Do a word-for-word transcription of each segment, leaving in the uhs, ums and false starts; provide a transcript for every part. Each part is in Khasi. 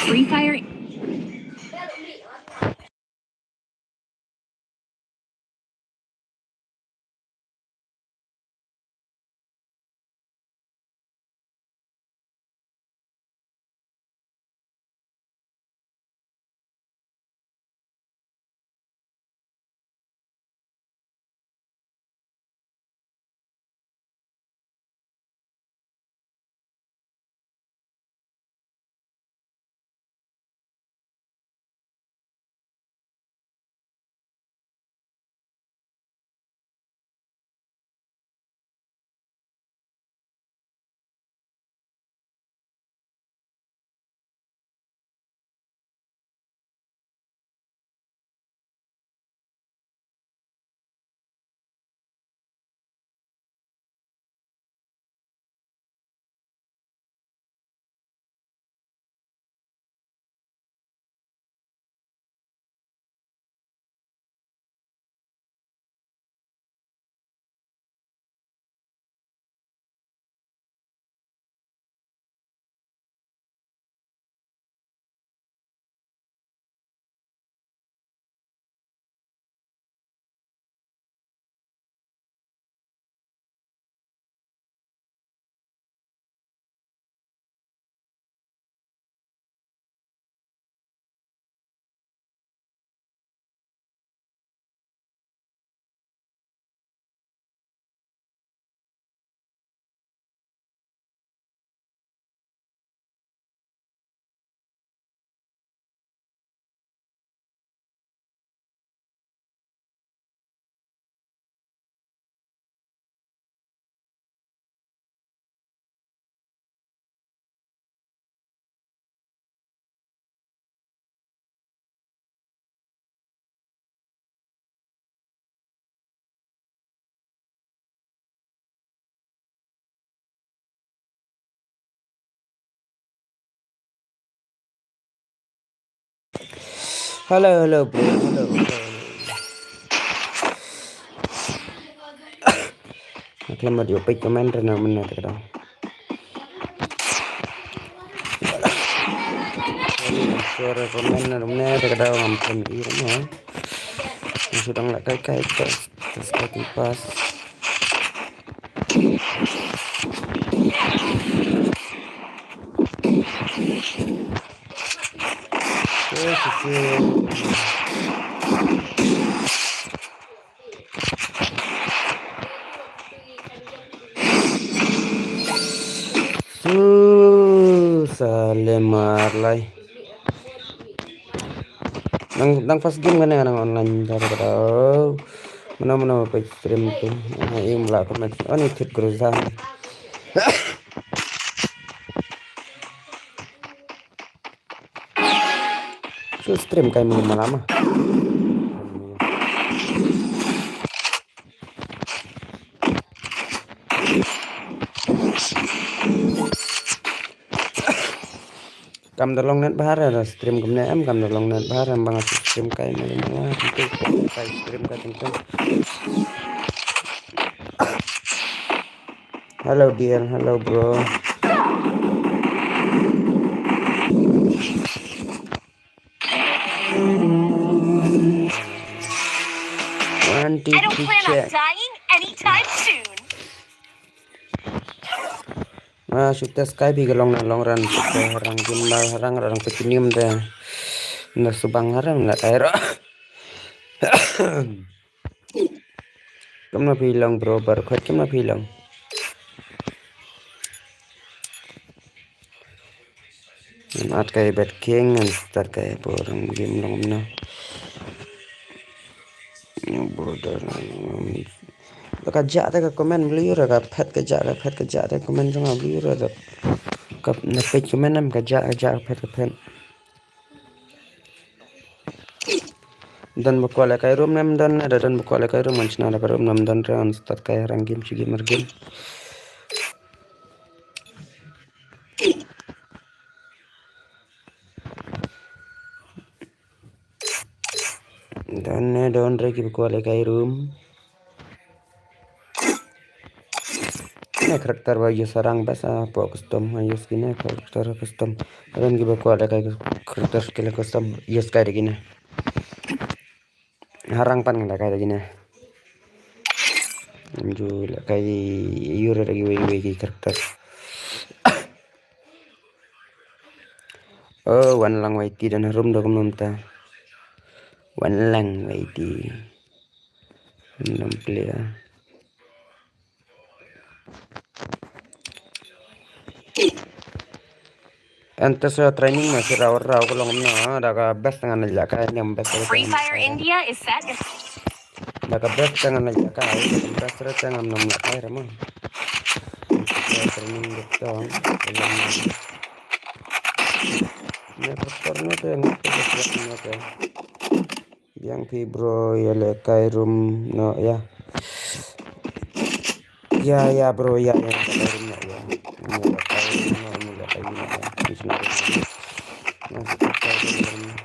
Free Fire. Hello, hello, bro. Hello, hello. Nga khlem pat ïoh peit comment re na mynne te ka dang. Sorry, comment na mynne te ka dang ngam khlem ïoh mo. Nga shu dang leh kai kai te, te skai ti pas. Su sa lemar lai. Nang, nang first game kane nang online jar ka dau. Mano mano peit stream tu. Ah, im la comment. Oh, ni thit Grozan. Su stream kai mano mano ma. Kam da long net bha re, da stream kumne em, kam da long net bha re, em ba nga stream kai mala mala, tu kai stream kai tu. Hello dear, hello bro. One, two, I don't three, plan on check. Dying anytime soon. Ah, shu test kai phi ka long na long run. Shu test harang gim ba harang harang pekinim te. Na subang harang na kai ro. Kumno phi long bro, bar khot kumno phi long. Ngan at kai bet king, ngan start kai borang game long kumno. Border. Ka jah te ka comment blur ka phet, ka jah ka phet, ka jah te comment jong nga blur ka. Ka na peit comment em ka jah, ka jah ka phet, ka phet. Don ba kwah leh kai room ne em don, da don ba kwah leh kai room, ngan shna da ka room ne em don, ngan start kai harang game, shi game ar game. Don ne don re ki ba kwah leh kai room. Kine character ba use harang best, ah, hapoh custom, ah, use kine character custom. Don kiba kwah lehkai character skill custom, use kai da kine. Harang pat ngan lehkai da kine. Ju lehkai ïa u re da kiwei kiwei ki character. Oh, wan lang Waiti, don harum da kumno mynta. Wan lang Waiti. Wan lang player. Ente sa training ma shi raw raw ko long na da ka best ngan lehkai ne best. Free Fire India is set. Da ka best ngan lehkai, best re ngan lehkai re ma. Training gitu. Ne perkor ne te ne te. Biang phi bro, ïa lehkai room noh ïa. Ïa, ïa bro, ïa, ïa lehkai room noh ïa. Ïa lehkai room noh, ïa lehkai room noh ïa. Ïa lehkai room noh.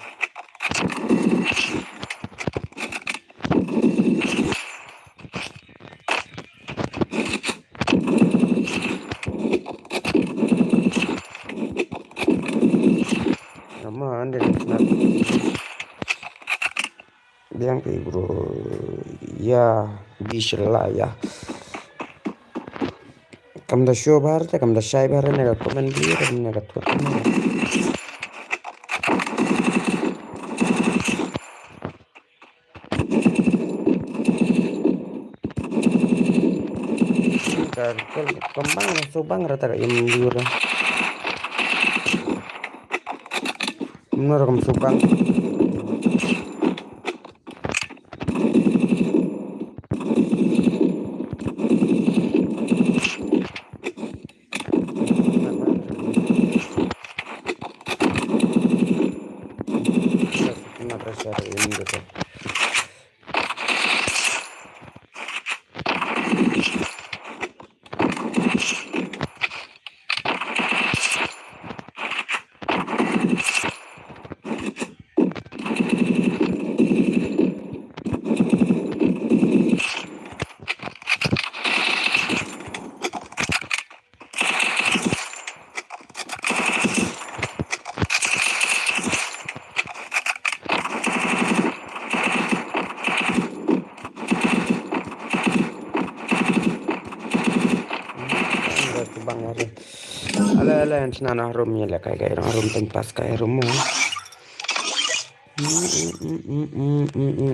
Come on, didn't snap. Biang phi bro. Ïa, bismillah ïa. Kam da show bha te kam da shai bha ne ka comment bha ne ka thot. Ka kel kembang, subang rata ka im jur. Menurut kamu subang. Bang hari. Ale ale, ngan shna na room, ïa lehkai ka room, room time pass ka room mo.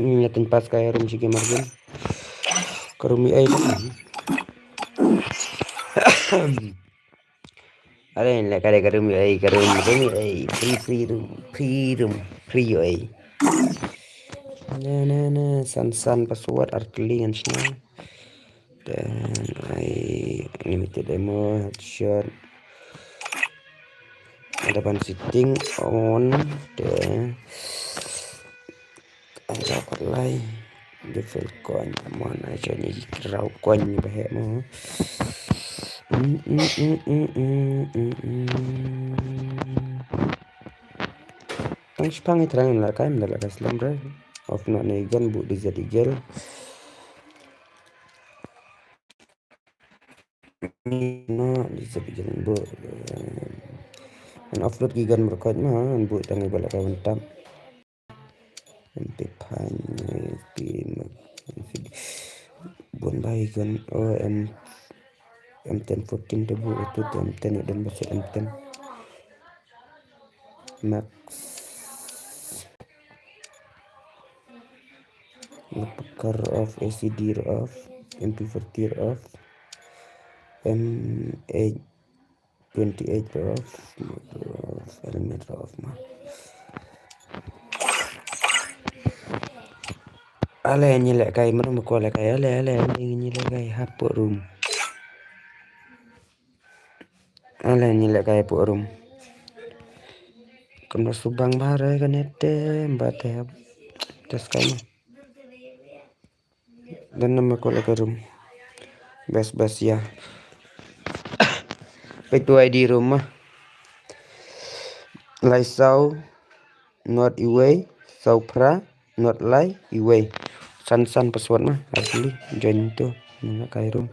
Ïa time pass ka room shi game arjun. Ka room ïa ai. Ale lehkai ka room ïa ai, ka room, room ïa ai. Free, free room, free room, free ïa ai. Na na na, san san password ar kali ngan shna. Then I limited ammo, headshot. Ada ban setting on. Then ada kot lai. Dia feel coin. Mon ai coin ni rau coin ni bahek mo. Mm, mm, mm, mm, mm, mm, mm. Tang shipang i thrang lehkai, mda lehkai slem re. Off noh ne gun bu di zat igel. Ni na di zat igel bu. An offload ki gun berkot ma, an bu tang i ba lehkai ban tap. M P five, M P, bun bai gun, oh, M, M ten fourteen te bu, itu te M ten, ya, dan basut M ten. Max. Ngepekar off, A C D off, M P forty off, M eight twenty-eight off, element off ma. Ale ngi lehkai, mano mako lehkai, ale, ale, ale ngi lehkai hapoh room. Ale ngi lehkai hapoh room. Kam da subang bha re kane te, ba te hap. Te skai ma. Dan nama ko lehkai room. Best, best ïa. Peit tu I D room ma. Lai saw, not iwei, saw phra, not lai, iwei. San san password ma, actually, join tu. Ngi lehkai room.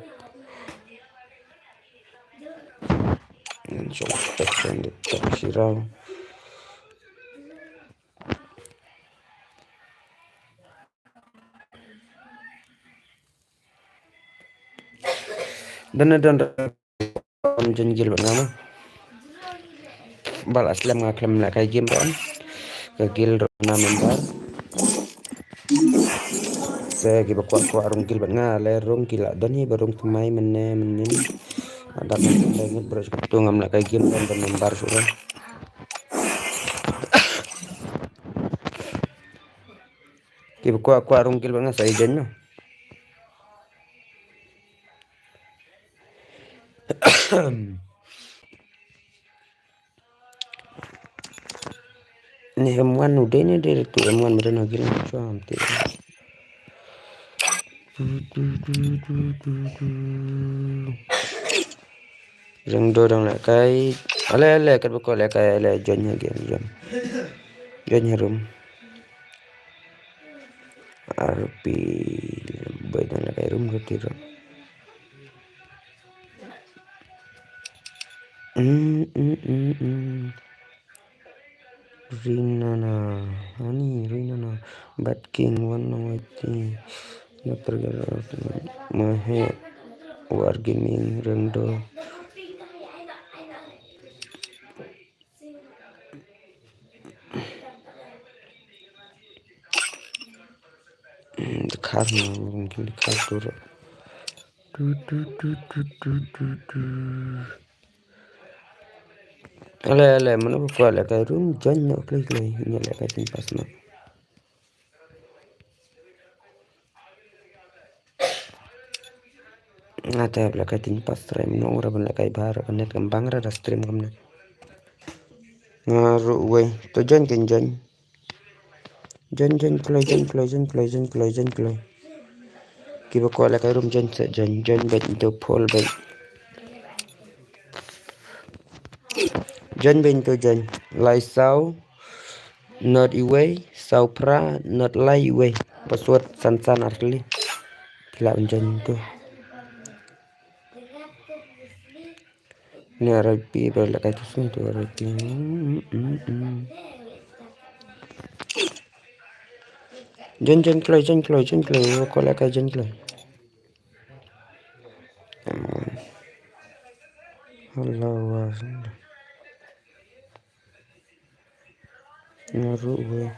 Jong tek tek tek shirau. Dan dan jon gil bad nga ma. Bal aslem nga khlem la kai game ron. Ka gil ron na member. Te kiba kwah kwah rung gil bad nga le rung ki la don hi ba rung tmai mene mene. Ada kan le ngut bro tu ngam la kai game ron da member sura. Kiba kwah kwah rung gil bad nga sa ijen no. Ni M one udah ni dia tu M one meda na gila macam tu. Reng do dang lehkai. Ale ale kat beko lehkai ale join ha game join. Join ha room. R P bai dang lehkai room ke tiro. Mm, mm, mm, mm. Rinana, ani Rinana, Bad King, One Long Waiting, Dr. Mahe, War Gaming, Rengdo. Dikhar na, mungkin dikhar tu. Tu tu tu tu tu tu tu. Ale ale, mana buka lehkai room, join no klik lehkai, ini lehkai timpas na. Nga te lehkai timpas stream no ura ban lehkai bar net kam bang ra da stream kam ne. Nga ru wei to join kin join. Join join kloi join kloi join kloi join kloi join kloi. Kiba kwah lehkai room join se join join bet into poll bet. Join bet into join. Lai sau. Not iwei, saupra, not lai iwei. Password san san artli. Kila unjan tu. Ni R I P ba lehkai tu sini tu R I P. Jen jen kloi jen kloi jen kloi. Ko lehkai jen kloi. Hello. Nga ruh wei.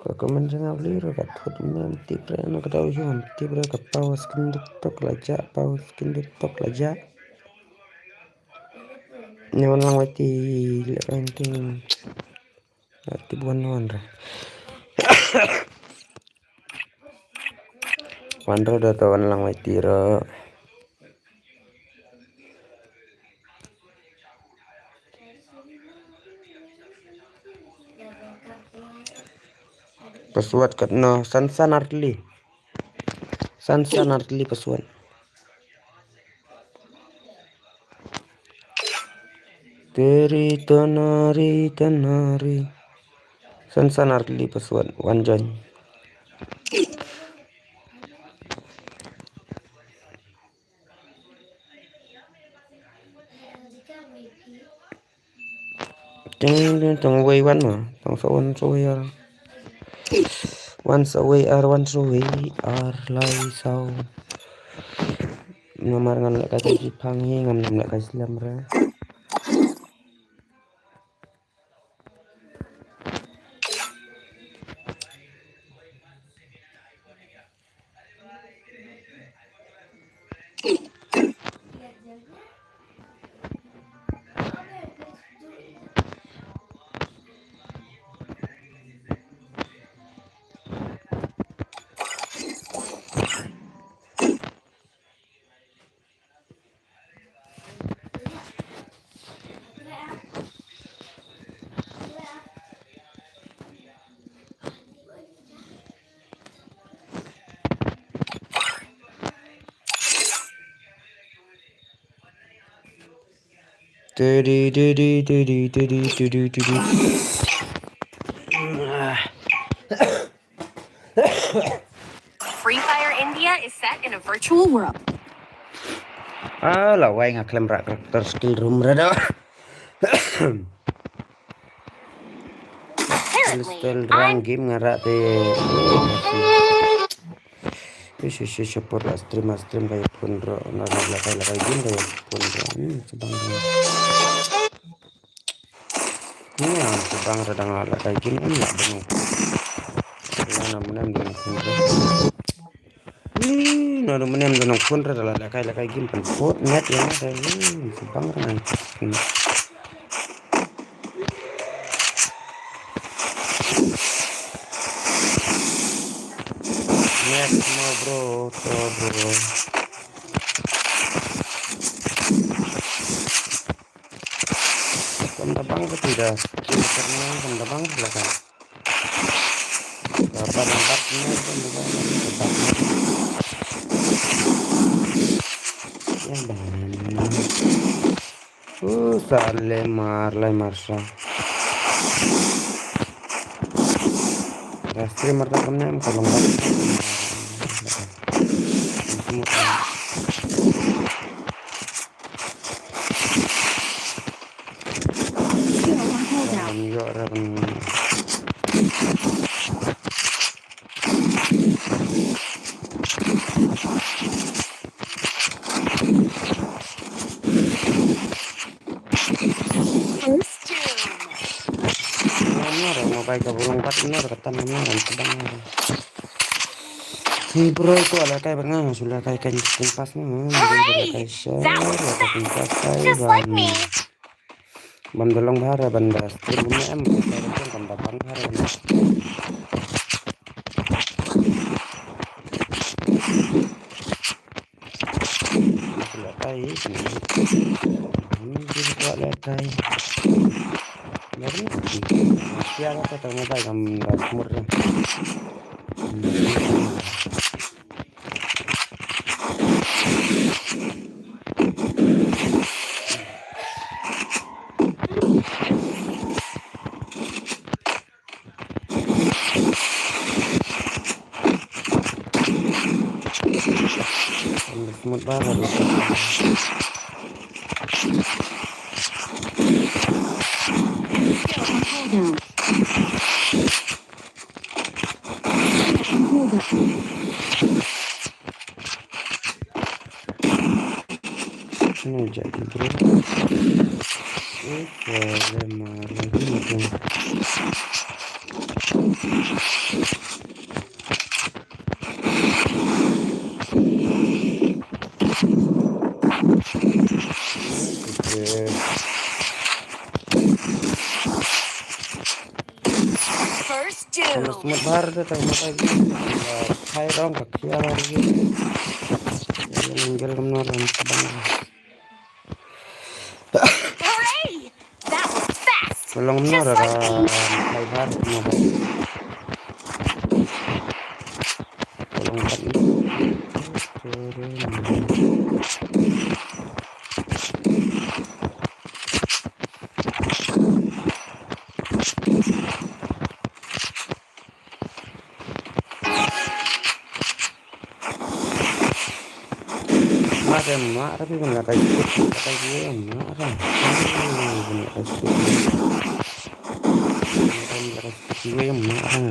Ka comment jong nga bli ruh ka thut mem tip re na ka dau jong tip re ka pau skin duk tok la ja pau skin duk tok la ja. Ni wan lang wati le kan ting. Tip wan wan re. Wan re da to wan lang wati re. Password kat no san san artli. San san artli password. Teri tonari tonari. San san artli password. Wan join. Teng teng teng wei wan ma. Teng sa wan sa wei ar. Wan sa wei ar wan sa wei ar lai sau. Namar ngan leh ka jingpang hi ngam nam leh ka jinglam re. Free Fire India is set in a virtual world. Ah, la wai nga khlem rah character skill room ra da. Apparently, Style rang game nga rah te. Shi shi shi por la stream la stream ka ïa pun ro na la la kai la kai game ka ïa pun ro. Hmm, sebang ro. Ni ang sebang ro dang la kai game em la benung. Ina na menem dang pun ro. Ina na menem dang pun ro la la kai la kai game pen put net ya na kai. Hmm, sebang ro nang. Next mo bro, to bro. Kam da bang ka tida. Kam da bang ka tida. Ka bang bang ni, kam da bang ka tida. Ya bang. Uh, sa le mar, le mar sa. Da streamer da kam nem ka long bang. Ram ïoh ram. First doom. Ram ïoh ram, mobile ka bulong bat ïoh ram, kata ram ïoh ram, kata ram ïoh ram. Hi bro, to ala kai bang, sula kai kan kin pas ni. Alright, that was fast. Just like me. Bam da long bha re ban da stream ne em, ban da stream ban da ban bha re ban da stream. Letai, letai. Letai. Siapa kata mobile kam da smur re. Smooth banget. Ini jadi bro. Oke, lemah lagi nih. Oke. First doom. Mas mut bar da tang mata gi. Hai rong ka khia rong gi. Yang gel kam no rong ka bang. Hooray! That was fast. Tolong no rong ka hai bar no bar. Tolong kat no. Mare ma ra phi ban la kai sut, la kai sut ma ra. Phi ban la kai sut. Phi ban la kai sut ma ra.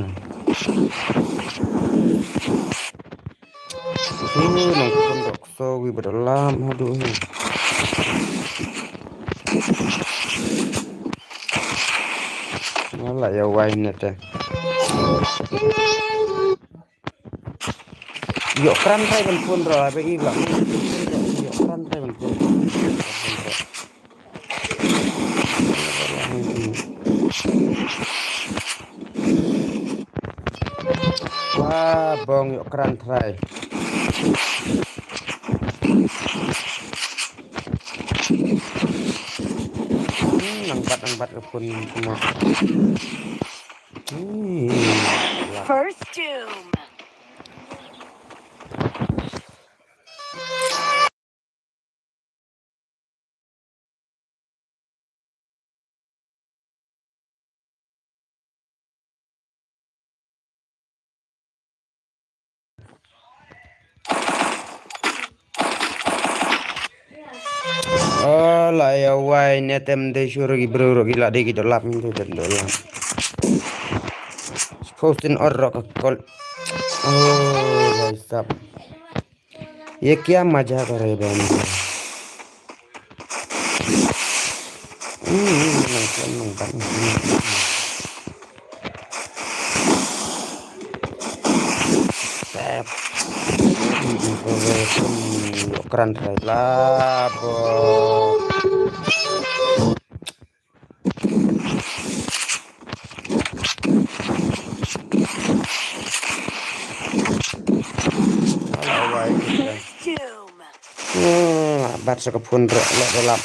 Hi nong pun dok so wi ba da lam haduh hi. Nga la ïa wai ne te. Ïoh kran trai ban pun ra ba i blang. Ïoh kran trai ban pun. Wah, bong ïoh kran trai. Hmm, nang bat, nang bat ka pun semua. Hmm. First doom. La ya wai ne tem de shuru ki bru ro ki la de ki dolap ni de dolap. Postin or ro ka kol. Oh, bhai sahab. Ye kya maja kar rahe bhai? Hmm, hmm, hmm, hmm, hmm, hmm. Tep. Kran trai labo. Ala wai. Hmm, bat sa ka phone ro, la, la, la.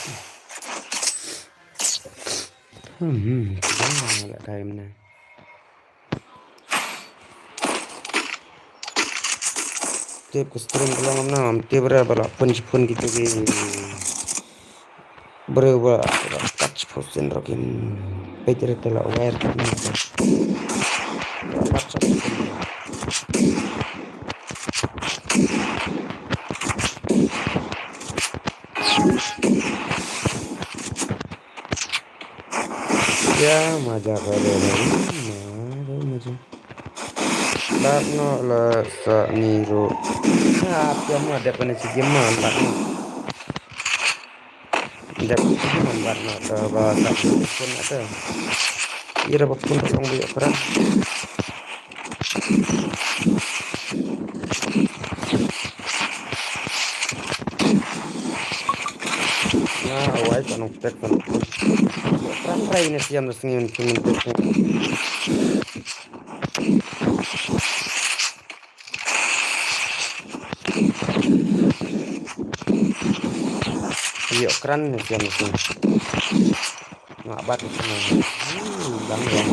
Hmm, hmm, la kai mena. Tip ka stream ka long ngam na, ngam tip re ba la pun shi pun ki tu ki. Breu ba la kat shi pun sen ro ki. Peit re te la wire ki. Kat shi pun. Ya, maja kare na. Maja, maja. Lat no la sa ni ro. Ha, pia ma dep ne si ma lat no. Dep si ma lat no ta ba sa pun ata. Ira ba pun ta long ba ya kran. Na, awai, sa nong tek, sa nong tek. Pran rai ne siam na sngin, sngin tek. Yo, kran ne siam na sngin. Nga bat na sngin. Hmm, dang, dang.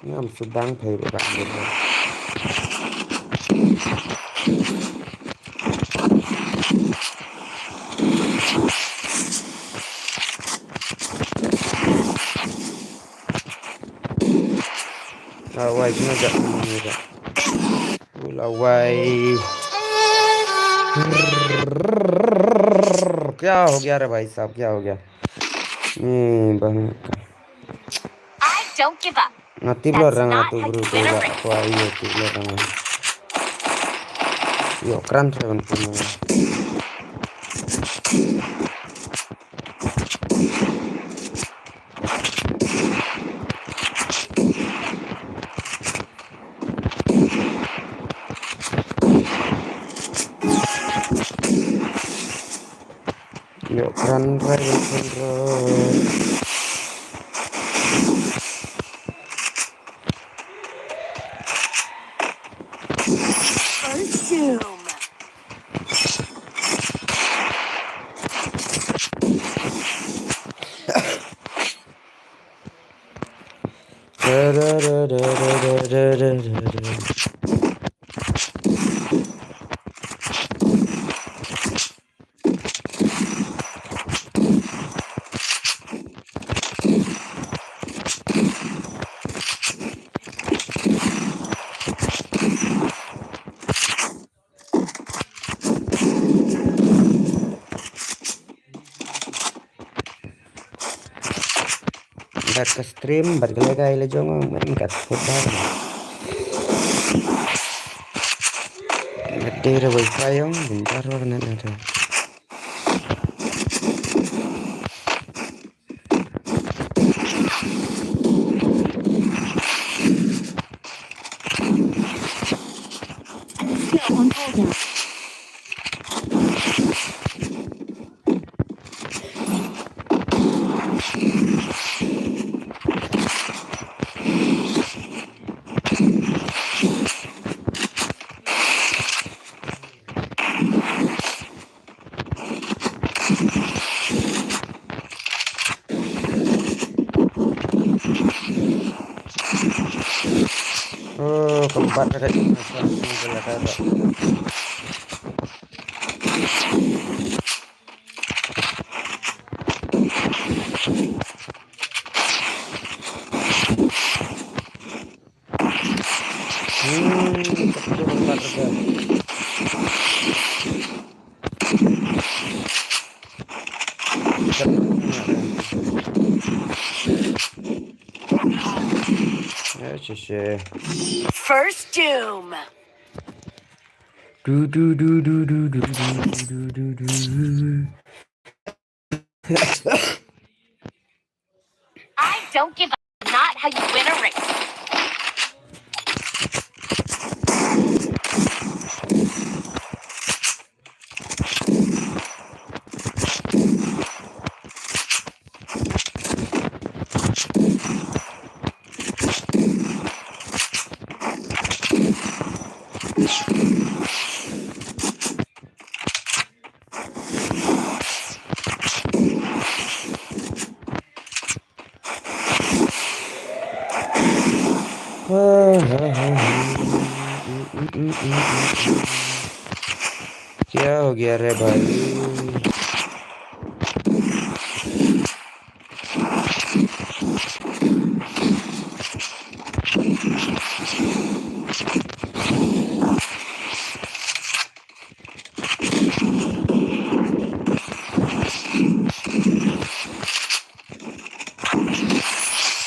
Ngam sdang phai ba ka. Awai, sngewjah ni ka. Ula wai. Kya ho gaya re bhai sahab, kya ho gaya? Ni bang. I don't give up. Nga tip lo rang atu bru tu la kwa iyo tip lo rang. Yo kran tre ban pun. Yo kran rai kran rai. First Doom. Bad ka stream bad ka legai la jong, men ka football. Bad dei re wifi jong, bynta ruh ka net na te. Oh, keempat kali. Hmm, First doom. Du, du, du, du, du, du, du, du, du, du, du. I don't give a not how you win a race. क्या हो गया रे भाई?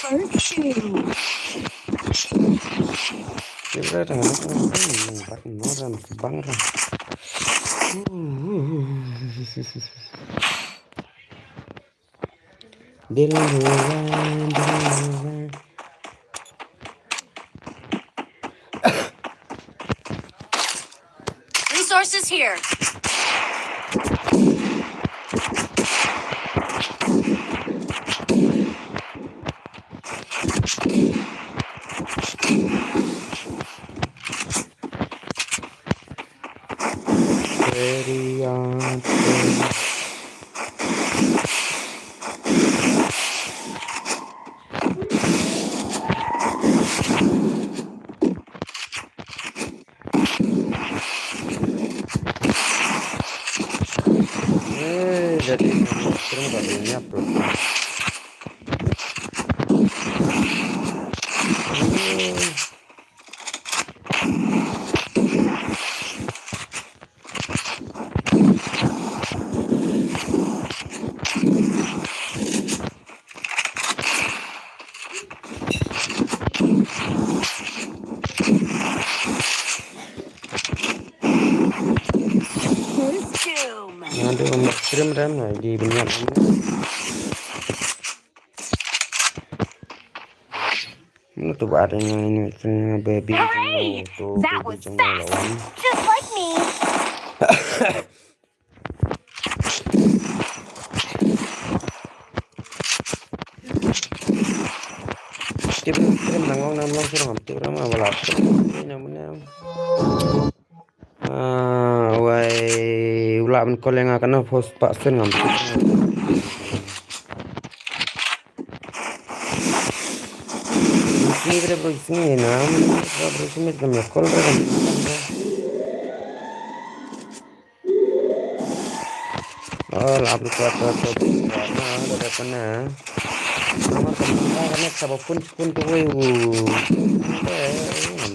First two. Kira dah nak bang dah bang dah. Dil ruwan, dil ruwan. Resources here. Very hard. Eh, jadi terus gak punya, bro. Eh. Aduh, stream ram lagi banyak. Mana tu buat ini, ini, ini baby. Hooray! That was fast. Just like me. Tip, tip, nangong, nangong, sirong, tip, rama, wala, tip, ini, namanya. Ah, wai, u lah ban call ïa nga, kane first person ngam tip. Sngi kre bro, sngi nam, bro, bro, sngi nam call re. Oh, lah bro, kuat, kuat, kuat, kuat. Nah, udah dapat, nah. Nomor telepon, nah, kane sabo phone, phone tu, woi, uh. Eh, ngam.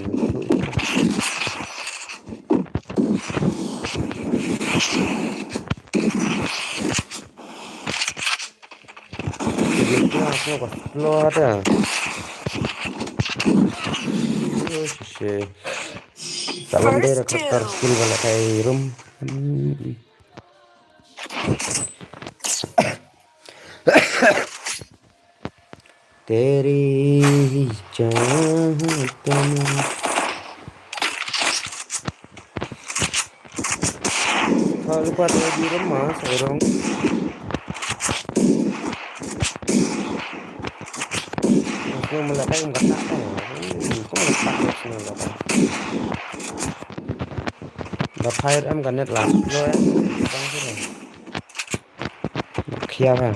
Slow, slow, slow ata. Salam deh, rekrut skill bala kai room. Hmm. Teri jahat kamu. Kalau lupa ada di rumah, sorong. Aku meletak yang kata apa ya? Hmm, aku meletak yang kata. Dah fire em kan net lah. Lo ya. Bang sini. Khia ha.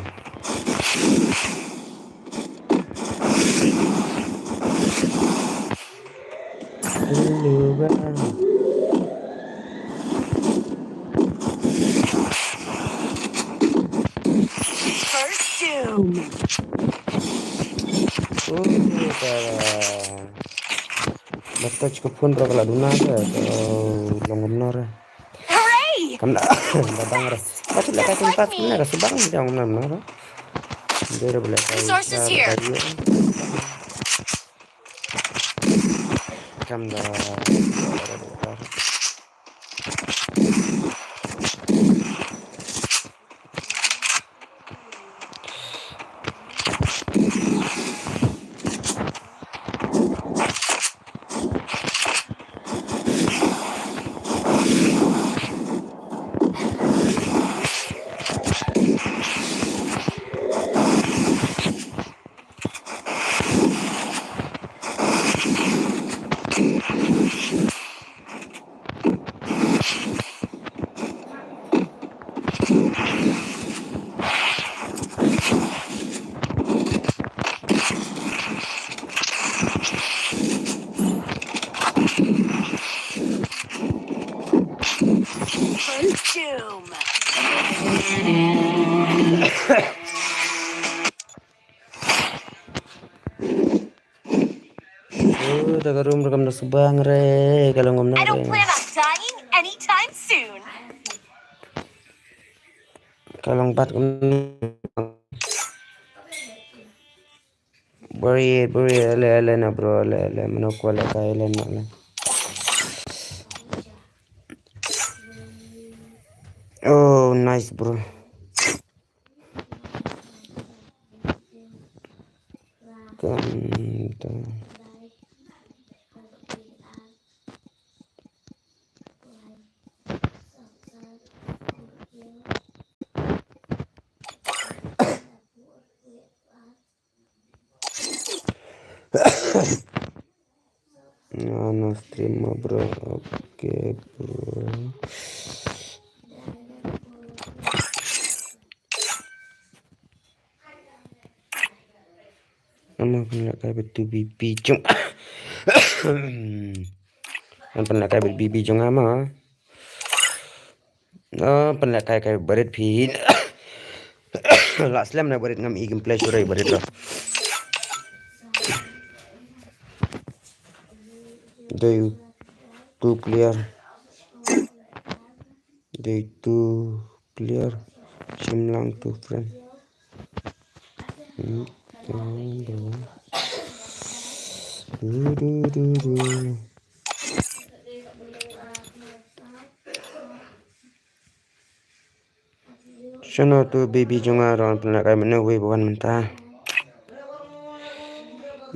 Hello, bang. First doom. Oh, ka. Basta ka phone ro ka la duna ka. Ka long kumno re. Hooray! Kam da, da bang re. Ka tu la ka tum pat na ka subang jong nam na re. Dere bele ka. Resources here. Ka yu. Kam da. Consume. Oh, da ka room rukom da subang re, ka long kumno I don't re. Plan on dying anytime soon. Ka long bat kumno. Buri, buri, ale, ale na bro, ale, ale, mano ko ale kai ale na ale. Oh, nice bro. Kan, kan. Ano stream mo bro? Okay bro. Ama pynlehkai bad tu B B jong. Ama pynlehkai bad B B jong ama. Ah, pynlehkai kai barit phi. La slem na barit ngam i gameplay shurai barit la. Dei two player. Dei two player. Shim lang two friend. Hmm, hmm, hmm. Du, du, du, du. Shano tu B B jong nga ruh pynlehkai mynne wei ba wan mynta.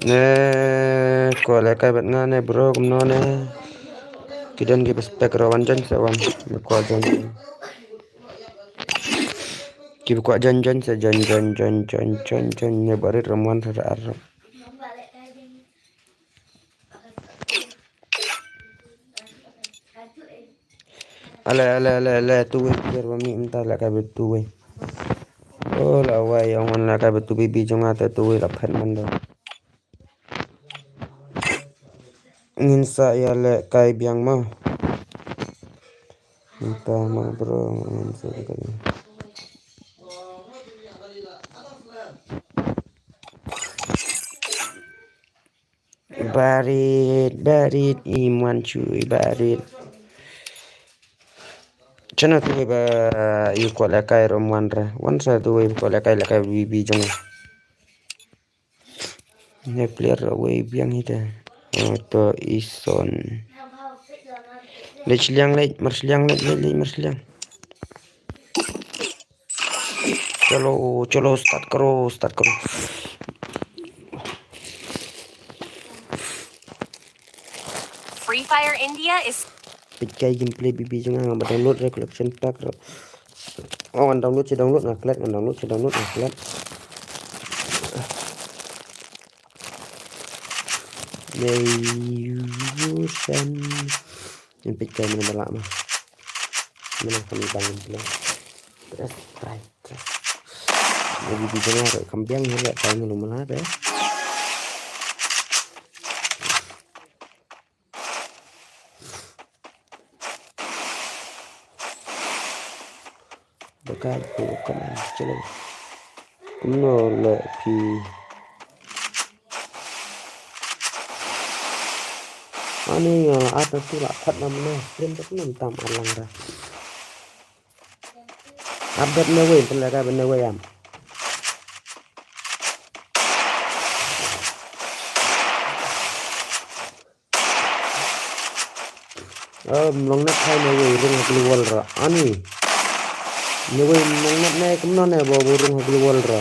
Ne ko lehkai bad nga ne bro kumno ne. Ki don ki ba spek ruh wan join sa wan. Ba kwah join. Ki ba kwah join join sa join join join join join join ne barit ruh wan sa ar. Ale, ale, ale, ale, tu wei, biar ba mih mynta lehkai bad tu wei. Oh, la wei, ong wan lehkai bad tu B B jong nga te tu wei la phet man do. Ngin sa ïa lehkai biang ma. Mynta ma bro, ngin sa lehkai. Barit, barit, i muan chui, barit. Chana tu ba i kwah lehkai rom wan ra. Wan sa tu ba kwah lehkai lehkai B B jong. Ne player wei biang hi ta. Oh, to ison. Leit shiliang leit, mar shiliang leit, leit, leit, mar shiliang. Chalo, chalo, start karo, start karo. Free Fire India is Peit kai gameplay B B jong nga, nga ba download re collection pack ro. Oh, ngan download, che download nga klet, ngan download, che download nga klet. Yay, Russian. Ngan peit kai mana ba lah ma. Mana kami bangun pula. Terus strike. Jadi di tengah ada kambing ni, tak tahu lu mana ada. Ba ka buh ka man, chalo. Kumno le phi. Ani, ah, ata tu la khat nam na, stream tu nam tam alang ra. Update ne wei, pynlehkai ba ne wei am. Ah, mlong net hai ne wei rung ha glue wall ra. Ani. Ne wei mlong net ne kumno ne ba wei rung ha glue wall ra.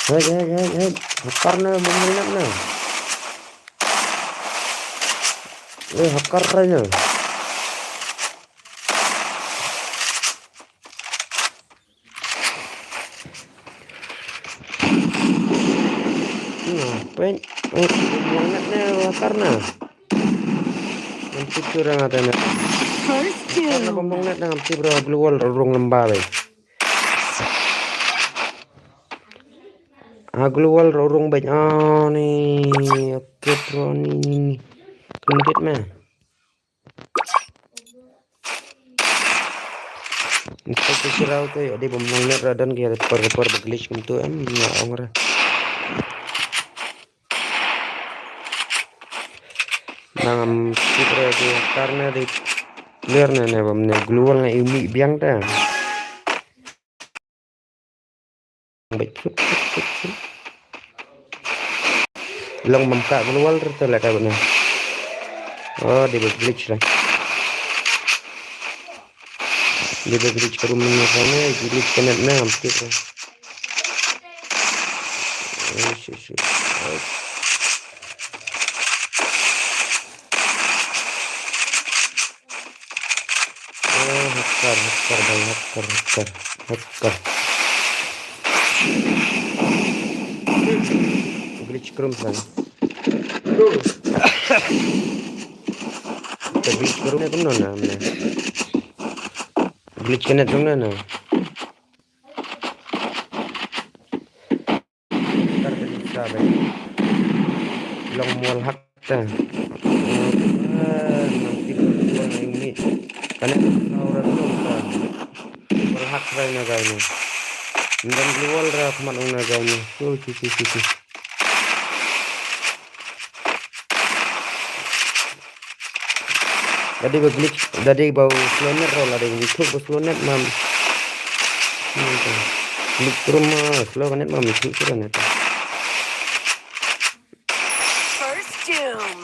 Hei, hei, hei, hei. Hacker ne mlong net ne. Eh, hacker ra ne. Nah, peng, eh, mlong net ne hacker ne. Ngam tip tu orang ada ne. First kill. Karena mlong net ngam tip bro, glue wall rung lamba be. Ah, glue wall rung be. Ah, ni. Oke bro, ni, ni, ni. Kendit meh. Ntu tu sirau tu ya di bom long net radan ki ada per per glitch kum tu em ya ong ra. Nang am tip ra di karena di clear ne ne bom ne glue wall ne imi biang ta. Long mam ka glue wall ter la ka bana. Oh, dia glitch lah. Dia glitch ka room ni sana, glitch ka net na, am tip lah. Oh, shit, shit. Oh. Oh, hacker, hacker, bhai, hacker, hacker, hacker. Glitch chrome san. Te glitch chrome ne kumno na, ne. Glitch connect kumno na. Tar ka jingsa ba long mol hak ta. Nang ti ko ko na imi. Kane ko ra ko ta. Mol hak ra na ga ni. Ndan global ra khmat na ga ni. Tu tu tu tu tu. Lada ba glitch, lada ba slow net ro, lada ba glitch ba slow net mam. Glitch terus ma slow net mam, glitch terus net. First doom.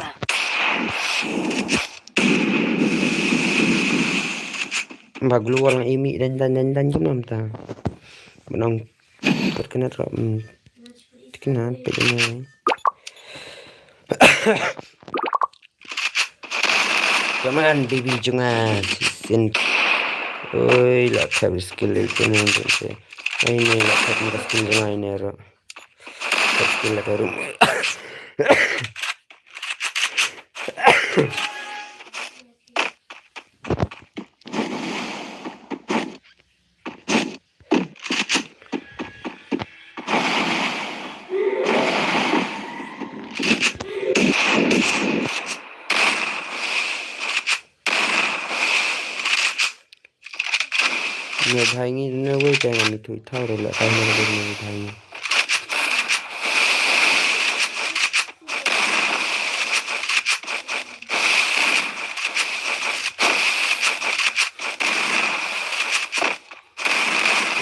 Ba global imi dan dan dan dan jumam ta. Menang. Terkena terap. Terkena pek ni. Come on, baby, jong nga. Sin. Oi, la thep skill itu ni, tu. Ai ni la thep ni skill jong nga ni ro. Thep skill la ka room. Nyo bhai ngi ne wei te ngam ithuh ithaw re la tai ne nyo bhai ngi.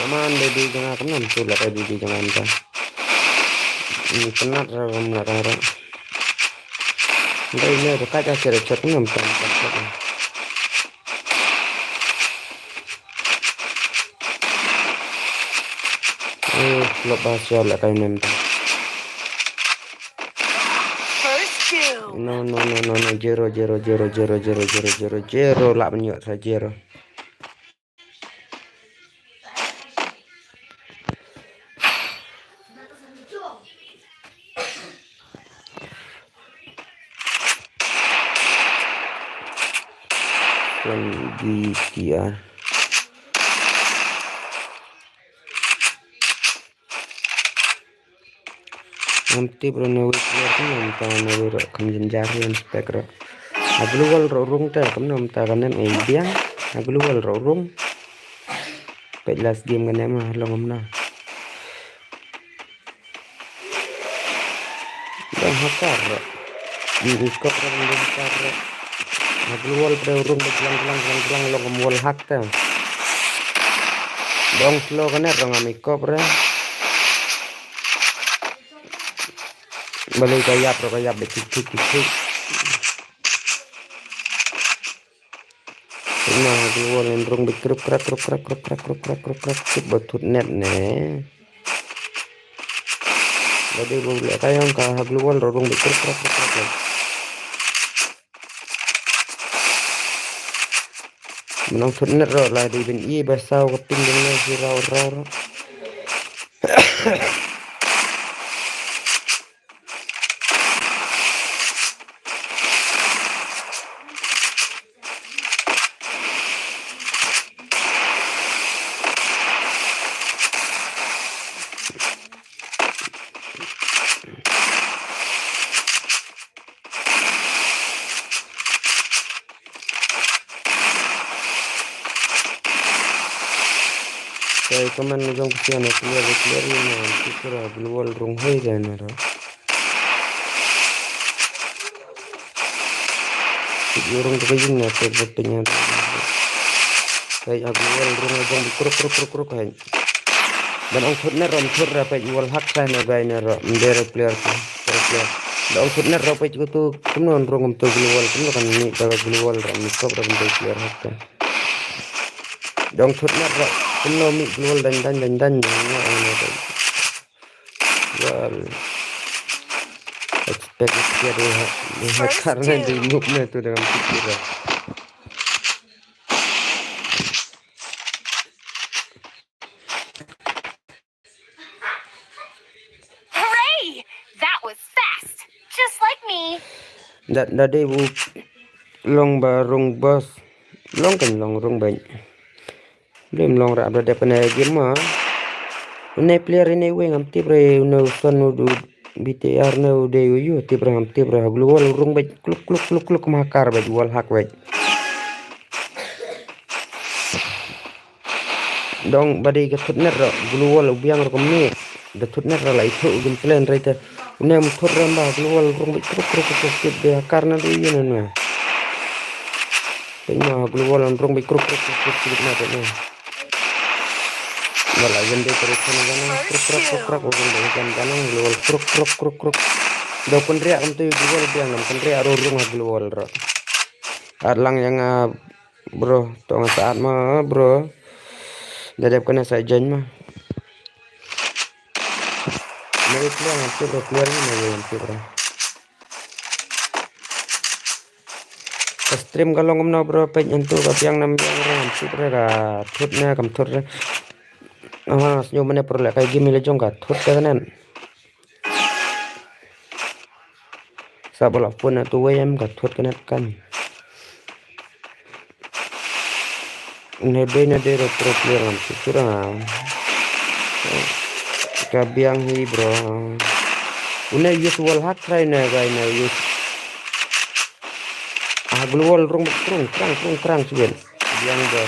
Yaman baby jong nga kumno tu la baby jong nga ta. Ni penat ra ram la ra. Dai ne ka ka sere chot kumno ta. Eh, lo ba sio la kai nem ta. First kill. No, no, no, no, no. Zero, zero, zero, zero, zero, zero, zero, zero. La menyok sa zero. From D T R. Ngam tip ruh ne wei player kumno mynta ne wei ruh kham jynjar ïa inspect ruh. Ha global ruh rung te kumno mynta ka net ngi biang. Ha global ruh rung. Peit last game kane ma long kumno. Dang hacker ruh. Ïa i kop ruh dang hacker ruh. Ha global pre rung ba jlang jlang jlang jlang long kum wall hack te. Dang slow ka net ruh ngam i kop re. Balei ka ïap ruh ka ïap da tik tik tik tik. Ina ha global in rung bit kruk krak kruk krak kruk krak kruk krak kruk krak, tip ba thut net ne. Ba dei ba u leh ka ïong ka ha global ro rung bit kruk krak kruk krak. Mynong thut net ro la dei bin i ba saw ka ping ding ne si raw raw ro. Kai comment jong kasian clear clear ina, kira global rung hoi ga na ro. Kit yorong to kajin na te bote nya. Kai ha global rung jong kruk kruk kruk kruk hai. Ban ong thut ne rom thut ra peit wall hack sa ne gai ne ro, mder player ko, player player. Da ong thut ne ro peit ko tu kumno rung kum tu global kumno kan ni da global ro mi kop ro mder player hack ka. Da ong thut ne ro kumno mi global dan dan dan dan dan ne ne ro. Wall. Expect it ya de ha. Ni ha kar ne de muk ne tu dengan pikir. Hooray! That was fast, just like me. Da da dei u long ba rung boss. Long kan long rung ba. Blim long rap da dep ne game ma. Une player ine wing am tip re une son u du B T R ne u dei u yu tip re am tip re ha global rung ba kluk kluk kluk kluk ma kar ba wall hack ba. Dong ba dei ka thut net ro global u biang ro kumne. Da thut net ro la ithu gin plan rai te. Une um thut ro ba global rung bit kruk kruk kruk kruk de kar na du yin na. Te ma global rung bit kruk kruk kruk kruk na te na. Wala yin de kare thana gana kruk kruk kruk kruk rung de gan gana global kruk kruk kruk kruk. Da kun ria kam te global biang nam kun ria ro rung ha global ro. Ar lang yang Bro, tong saat ma bro. Da dep kane sa jan ma. Mari clear ngan tip bro, clear ni mari ngan tip bro. Ka stream ka long kumno bro, peit ngan tu ka biang nam biang bro, ngan tip bro ka thut ne kam thut re. Aha, snyo mane pro le kai game le jong ka thut ka nan. Sa ba la phone na tu wei em ka thut ka net kan. Ne dei ne dei ro pro player am tu sura. Ka biang hi bro. Une use wall hack try ne guy ne use. Ah, global rung krung krang krung krang sibin. Biang bro.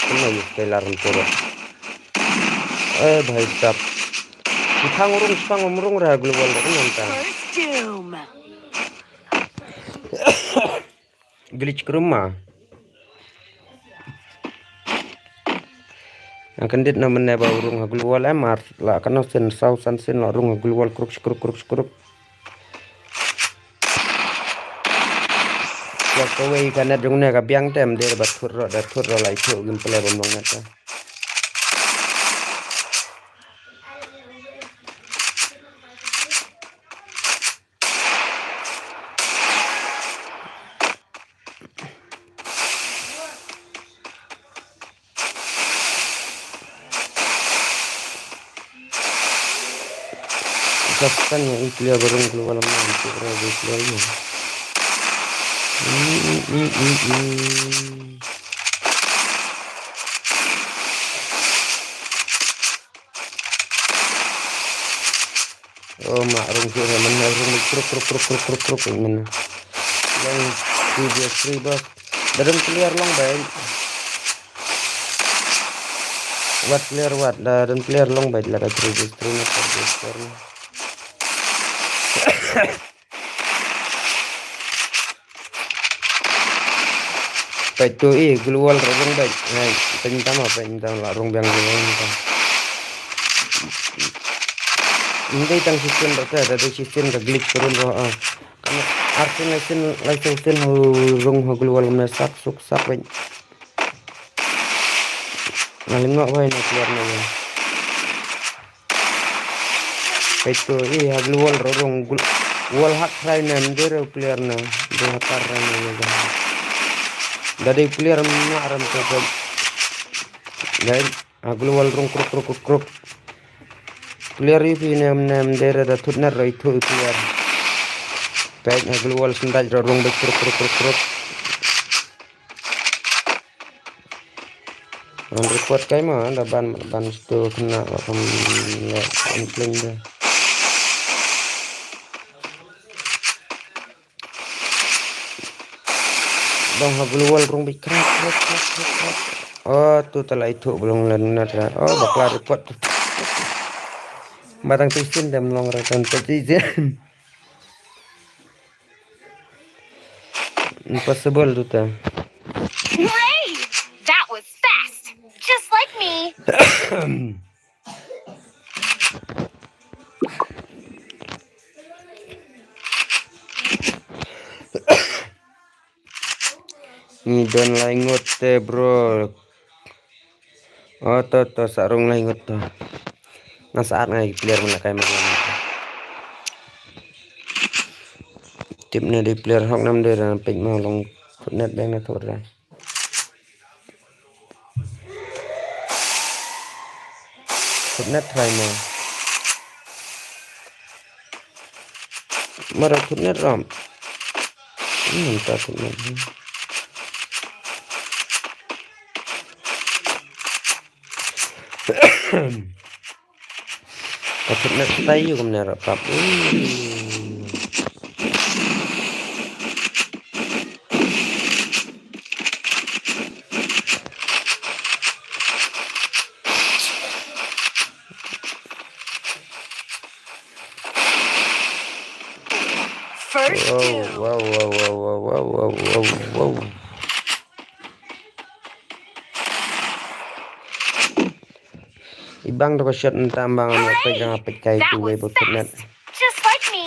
Kumno use ka alarm pura. Eh, bhai sahab. Sipang urung, sipang umrung ra global da kumno ta. First doom. Glitch krum ma. Nang kendit na mene ba urung ha global em ar la kano sen sau san sen la urung ha global kruk kruk kruk kruk. Ya kawei ka net jong ne ka biang tem der ba thut ro da thut ro lai thut gim pele bom long net ta. Kapan ya i player barung keluar lama itu orang di player ni. Hmm, hmm, hmm, hmm, hmm. Oh, ma rung ki ne man rung ni kruk kruk kruk kruk kruk kruk man. Long T V three bas. Dalam clear long bai. Wat player wat, da don player long bad la ka three versus three na four versus four na. Peit to i, global rung bad. Hai, peit tam ma, peit tam la rung biang global tam. Ndei tang system ba ta, da dei system ka glitch turun ro a. Arsen laisen laisen ho rung ho global me sak suk sak bad. Ngal ngok bai na player na ya. Peit to i ha global ro rung gl-, wall hack rai na mdere player na. Dei hackar rai na ya. Da dei player ma ram to peit. Dei ha global rung kruk kruk kruk kruk. Player i phi nem nem dere da thut net ro i thu i player. Peit ha global sendaj ro rung bad kruk kruk kruk kruk. An report kai ma da ban ban sto kena ba kam le complain de. Dong ha global rung bad krak krak krak krak krak. Oh tu talai thu belong len nat ra. Oh bakla report tu. Batang tisin dem long ra tan tisin. Impossible tu ta. Hooray! That was fast. Just like me. Ngi don lai ngut te bro. Oh to to sa rung lai ngut to. Nga saat ngai player mana kai mana. Tip ne di player hok nam de ran pek ma long thut net beng na thut ra. Thut net try mo. Mara thut net ram. Hmm, ta thut net. Ka thut net tai yu kam ne ra pap. Hmm. First doom. Wow, wow, wow. Ibang da ka shot nta bang ne pe jang pe kai tu wei ba thut net. Just like me.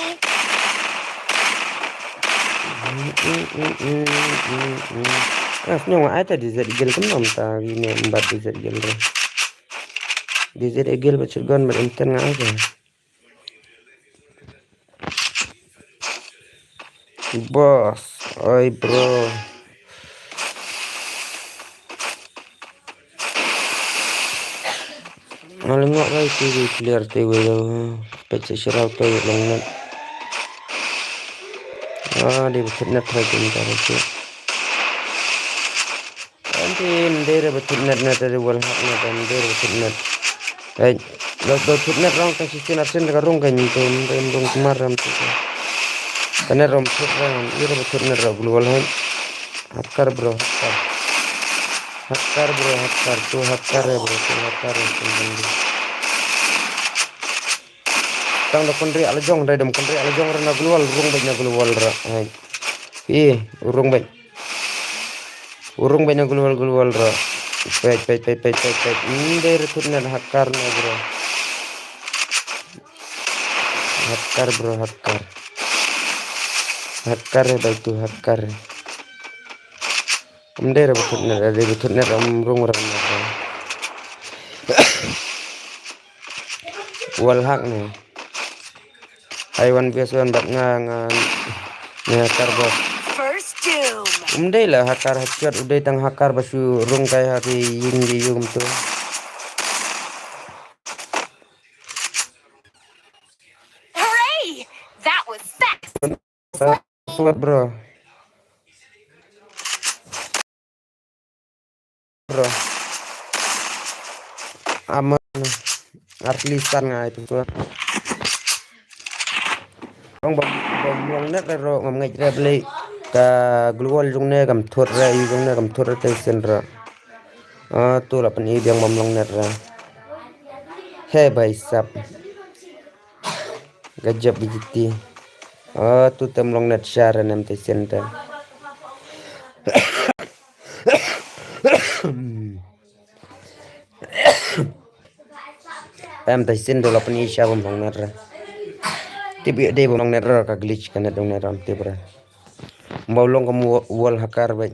Ah, snyong ai ta di zet gel kum nom ta wi ne mbat di zet gel re. Di zet gel ba chut gon ba inten nga ai ta. Boss, oi bro. Ngal ngok rai ti wi clear ti wi lo. Pet se sirau to long net. Ah, di betul net rai ti ni ta betul. Anti mdere ba thut net na ta de wal hak na ta mdere ba thut net. Ai, lo lo thut net rong ta si sin arsen ka rong ka ni to mdere rong kemar ram tu. Kane rom thut ram ira ba thut net ra global hai. Hacker bro hacker. Hacker bro hacker tu hacker ya bro tu hacker ya tu. Tang da kundri ala jong dai dam kundri ala jong ra na global rung bai na global ra. Hai. Ih, rung bai. Urung bai na global global ra. Pet pet pet pet pet pet. Mdere thut net hacker na bro. Hacker bro hacker. Hacker bai tu hacker. Mdere ba thut net, dere ba thut net ram rung ram. Wal hak ne. Hai wan bias wan bat nga nga ne hacker bos. First doom. Um dei la hacker hakiat u dei tang hacker ba shu rung kai ha ki ying ki yung tu. Hooray! That was fast. Password bro. Bro. Aman. Artli san ngai tu bro. Bang bang bang long net ro ngam ngai re beli ka global jong ne kam thot re yu jong ne kam thot re te sen ro. Ah, tu la pyni biang ba ym long net re. He bhai sab. Gajab B G T. Ah, tu te ym long net sha re ne em te sien te. Em te sien tu la pyni sha ba ym long net re. Tip ïa dei ba ym long net re ka glitch ka net ym long net re em tip re. Ym ba long kum wo-, wall hacker bhai.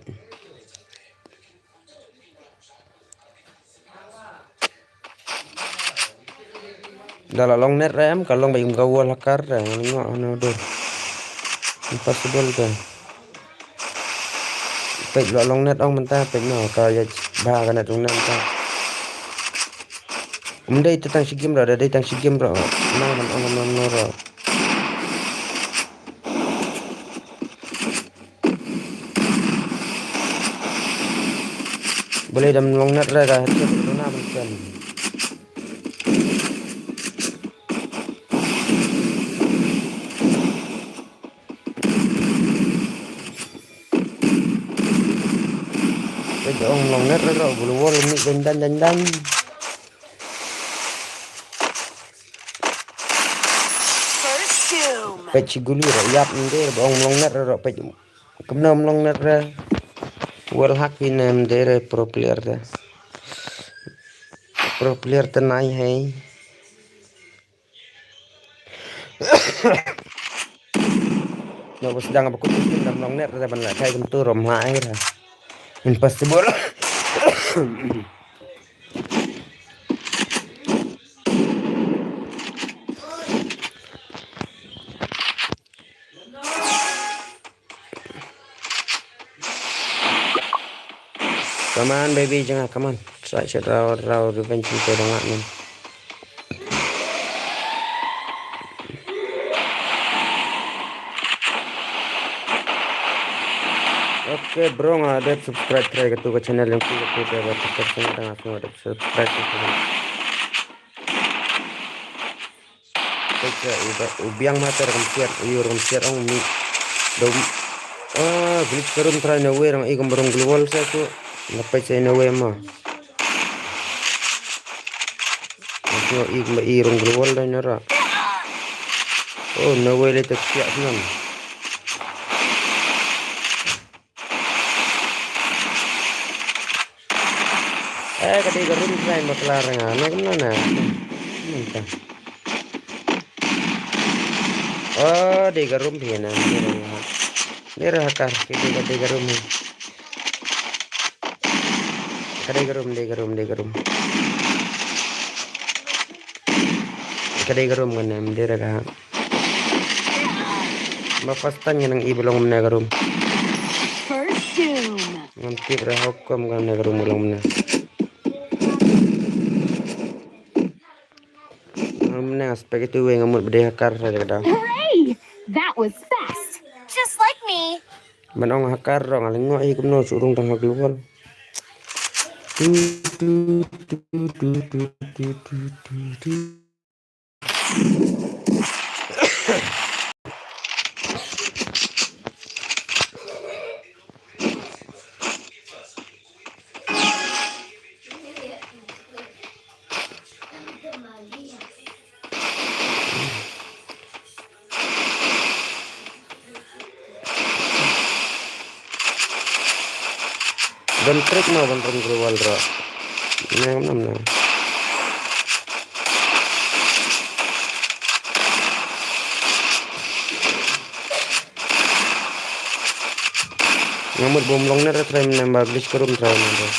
Da la long net re em, ka long ba im ka wall hacker re, ngan ngok hano dur. Impossible te. Peit la long net ong mynta, peit no, ka ïa ba ka net ong mynta. Ym dei te tang shi game ro, da dei tang shi game ro. Nang ban ong no ro. Balei da ym long net re ka headset ka duna ban ken. Peit da ong long net re ka bulu wall mih dan dan dan dan. First doom. Peit shi guli re ïap ym dei re ba ong long net re peit. Kumno ym long net re. Wall hack hi ne ym dei re pro player te. Pro player te nai hei. No ba sdang ba kut kut da ym long net re ban la kai kumtu rom ha ai re. Impossible. Come on, baby, jong nga, come on. Try shot raw, raw, revenge, ngi to dang man. Okay, bro, nga dep subscribe try katu ka channel jong phi katu ka ba subscribe nga dang nga dep subscribe katu. Peit sa u ba-, u biang ma te ruh kam siat, u ïoh ruh kam siat ong mi. Da u, ah, glitch ka room try na wei rang i kam rung global sa tu. Na peit sa na wei ma. Ngi i kam i rung global da na ra. Oh, na wei le te siat nan. Eh, ka dei ka room try ma klar nga. Na kumno na. Mynta. Oh, dei ka room phi na. Dei ra hacker. Ka dei ka, dei ka room. Ka dei ka room, dei ka room, dei ka room. Ka dei ka room ngan em dei ra ka. Ma first time ngan i ba long mynne ka room. First doom. Ngam tip re hukum ka mynne ka room ba long mynne. Long mynne nga spek itu wei nga mut ba dei hacker sa ka dang. Hooray! That was fast. Just like me. Man ong hacker rong aling ngo i kumno su rung tang ha global. Tu, tu, tu. Don trick ma ban rung global ro. Ne ngam nam na. Nga mut bym long net ra try mynne ba glitch ka room try mynne.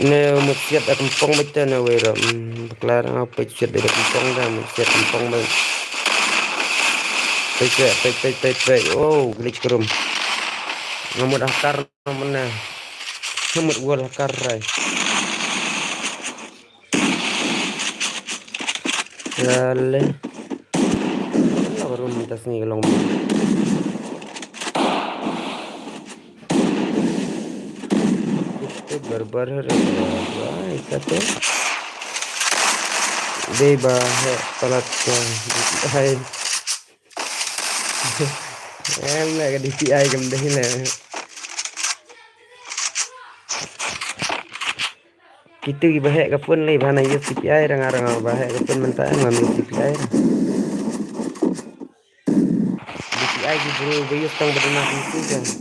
Ne mut siat da kempong beit te ne wei ra. Hmm, bakla ra nga peit siat beit da kempong da mut siat kempong beit. Peit peit peit peit peit. Oh, glitch ka room. Nga mut hacker na mynne. Nga mut wall hacker rai. Dale. Lah, baru minta sini long. Itu barbar hari. Wah, itu tuh. Dei ba heh palat ka D P I. Em le ka D P I kam dei le. Kitu ki ba heh ka phone le ba na use D P I rang rang ba heh ka phone mynta em ngam use D P I. D P I ki bru ba use tang ba duna sensitivity.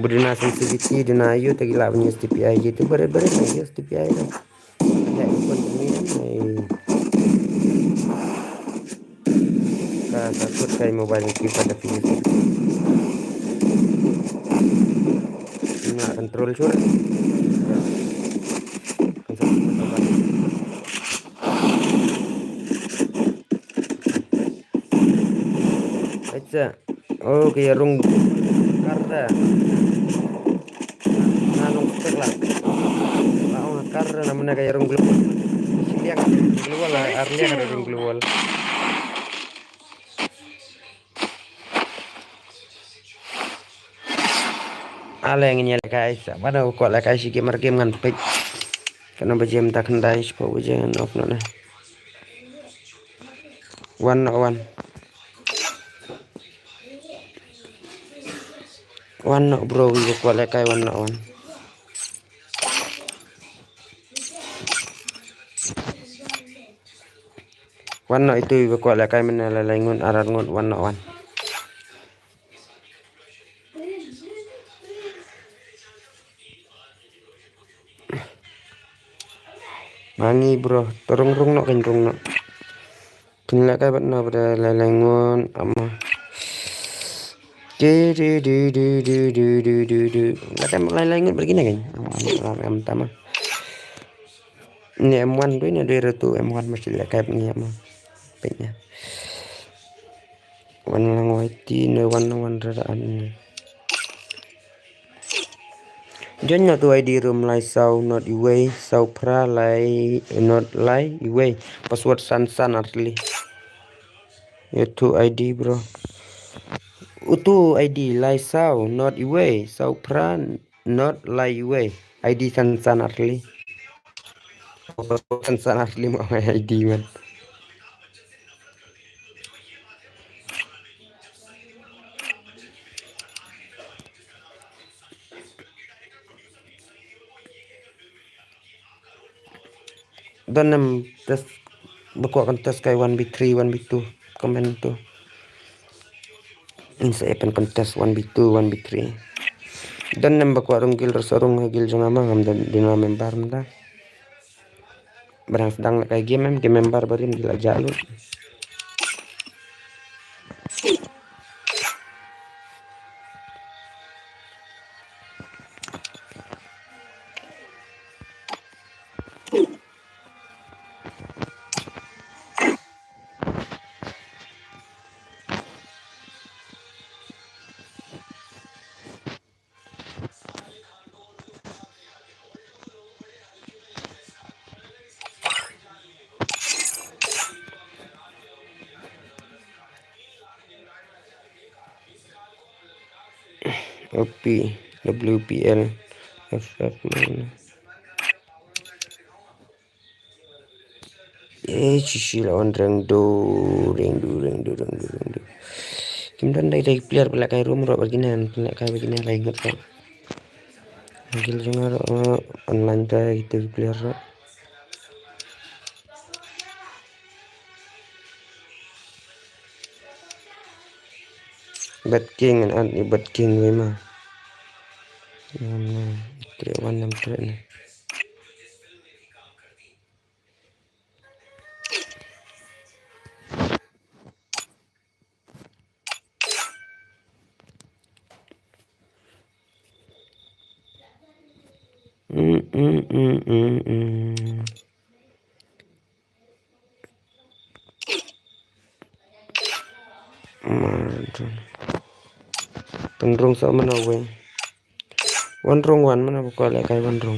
Ba duna sensitivity duna use ta ki la ba use D P I kitu bare bare use D P I. Ka ka kut kai mobile ki pada fi. Na control sur. Acha. Oh, ka ïarung kar da. Na nong stek la. La ong kar da namuna ka ïarung global. Shi liang global la, ar liang ïarung global. Ale ngin ïa lehkai sa. Bad u kwah lehkai shi game ar game ngan peit. Katno baje mynta khyndai shiphew baje ngan off noh na. Wan noh wan. Wan noh bro, wi ba kwah lehkai wan noh wan. Wan noh itu wi ba kwah lehkai mynne lai lai ngut ar ar ngut wan noh wan. Mangi bro, to rung rung noh kan rung noh. Kin lehkai bad na bad lai lai ngut ama. Di di di di di di di di di. Lehkai lai lai ngut bad kine kan. Ama ama ama tama. Ni M one tu ni doi ratu M one masih lehkai bad ni ama. Peknya. Wan lang wai ti ne wan lang wan rara an ne. Join na tu I D room lai saw not iwei saw phra lai not lai iwei. Password san san artli. Ya tu I D bro. Utu I D lai saw not iwei saw phra not lai iwei. I D san san artli. San san artli ma I D man. Don em test ba kwah kan test kai one B three, one B two, comment tu. Insa epen contest one B two, one B three. Don em ba kwah rung gil rasa rung gil jong ama ngam don dina member mda. Barang sedang nak kai game em, game member barim gila jalu. O P, W P L, F F man. Eh, chichi la on reng do, reng do, reng do, reng do, reng do. Kim don dai dai player pala kai room ro bagina, pala kai bagina lai ngot ro. Gil jong ro, eh, online ta kita player ro. Bad king an an i bad king we ma. Nam na, tre wan nam tre na. Mm, mm, mm, mm, mm. Pynrung sa mana wei. Wan rung wan mana buka le kai wan rung.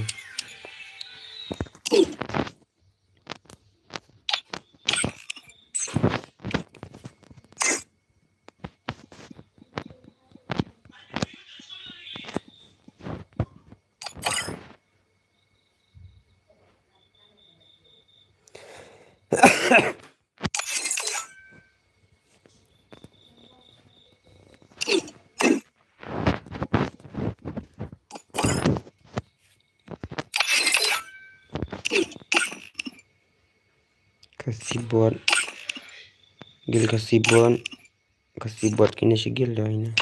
Keyboard. Gil ka keyboard. Ka keyboard kine shi gil da ina.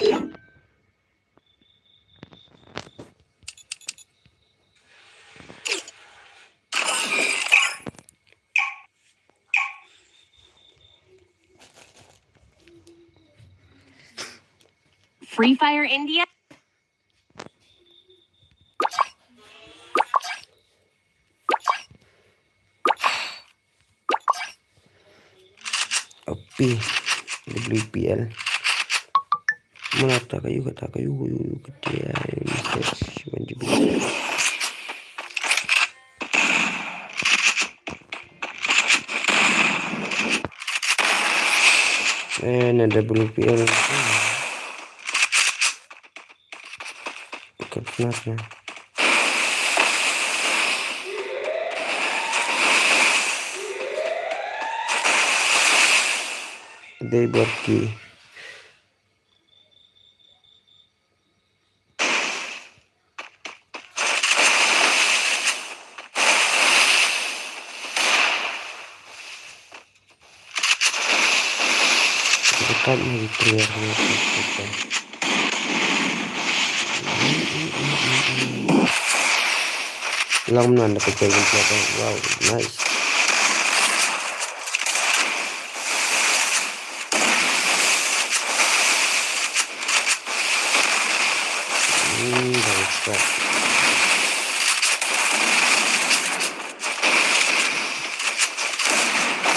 Free Fire India. P, W P L. Mana ta ka yu ka ta ka yu yu yu ka tia yu message one G B. Eh, na W P L. Ka pnat na. Dei bor ki. Dekat ni di clear ni. Long nan da pecah jumpa. Wow, nice. Hmm, bangsat.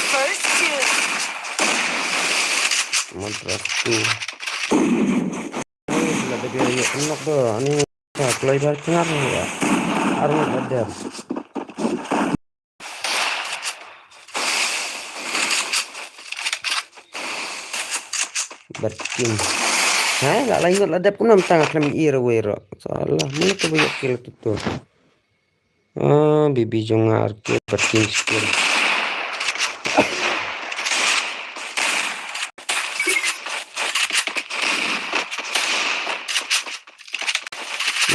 First kill. Mantap tu. Lah ada biar yuk kenok tu. Ani tak keluar ibarat kengar ya. Arung ada. Bat king. Hai, la lain ngot la dep kumno tang khlem ir wei ro. Salah, mana tu banyak kill tu tu. Ah, bibi jong nga ar kill, bat king skill.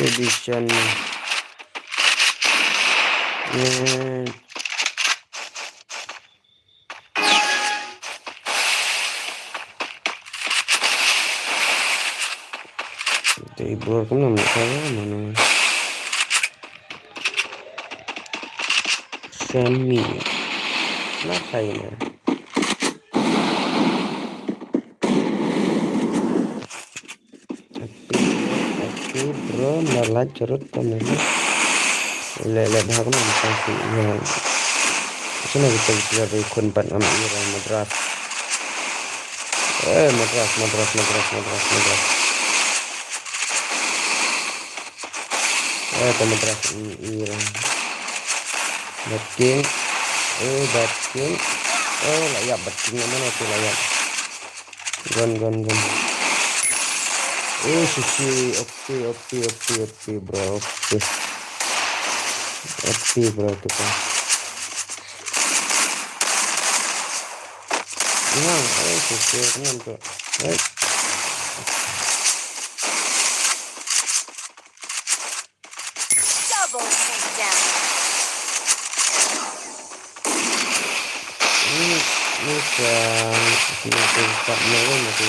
Bibi chan. Eh. Te ibor kumno mo kaya mana. Semi. Na kaya na. Happy, happy bro, malah curut pemilih. Lele dah aku nampak sih ya. Sana kita kita dari kun ban am ira madras. Eh, madras, madras, madras, madras, madras. Eh, ta madras, mm, ira. Bat king. Eh, bat king. Oh, la ïap bat king, mana tu la ïap. Gun, gun, gun. Eh, sisi, oke, oke, oke, oke, bro, oke. Oke, bro, tu kan. Nah, eh, sisi, kenapa tu? Eh. Double takedown. Ni, ni sa, ni sa tak malu ni tu.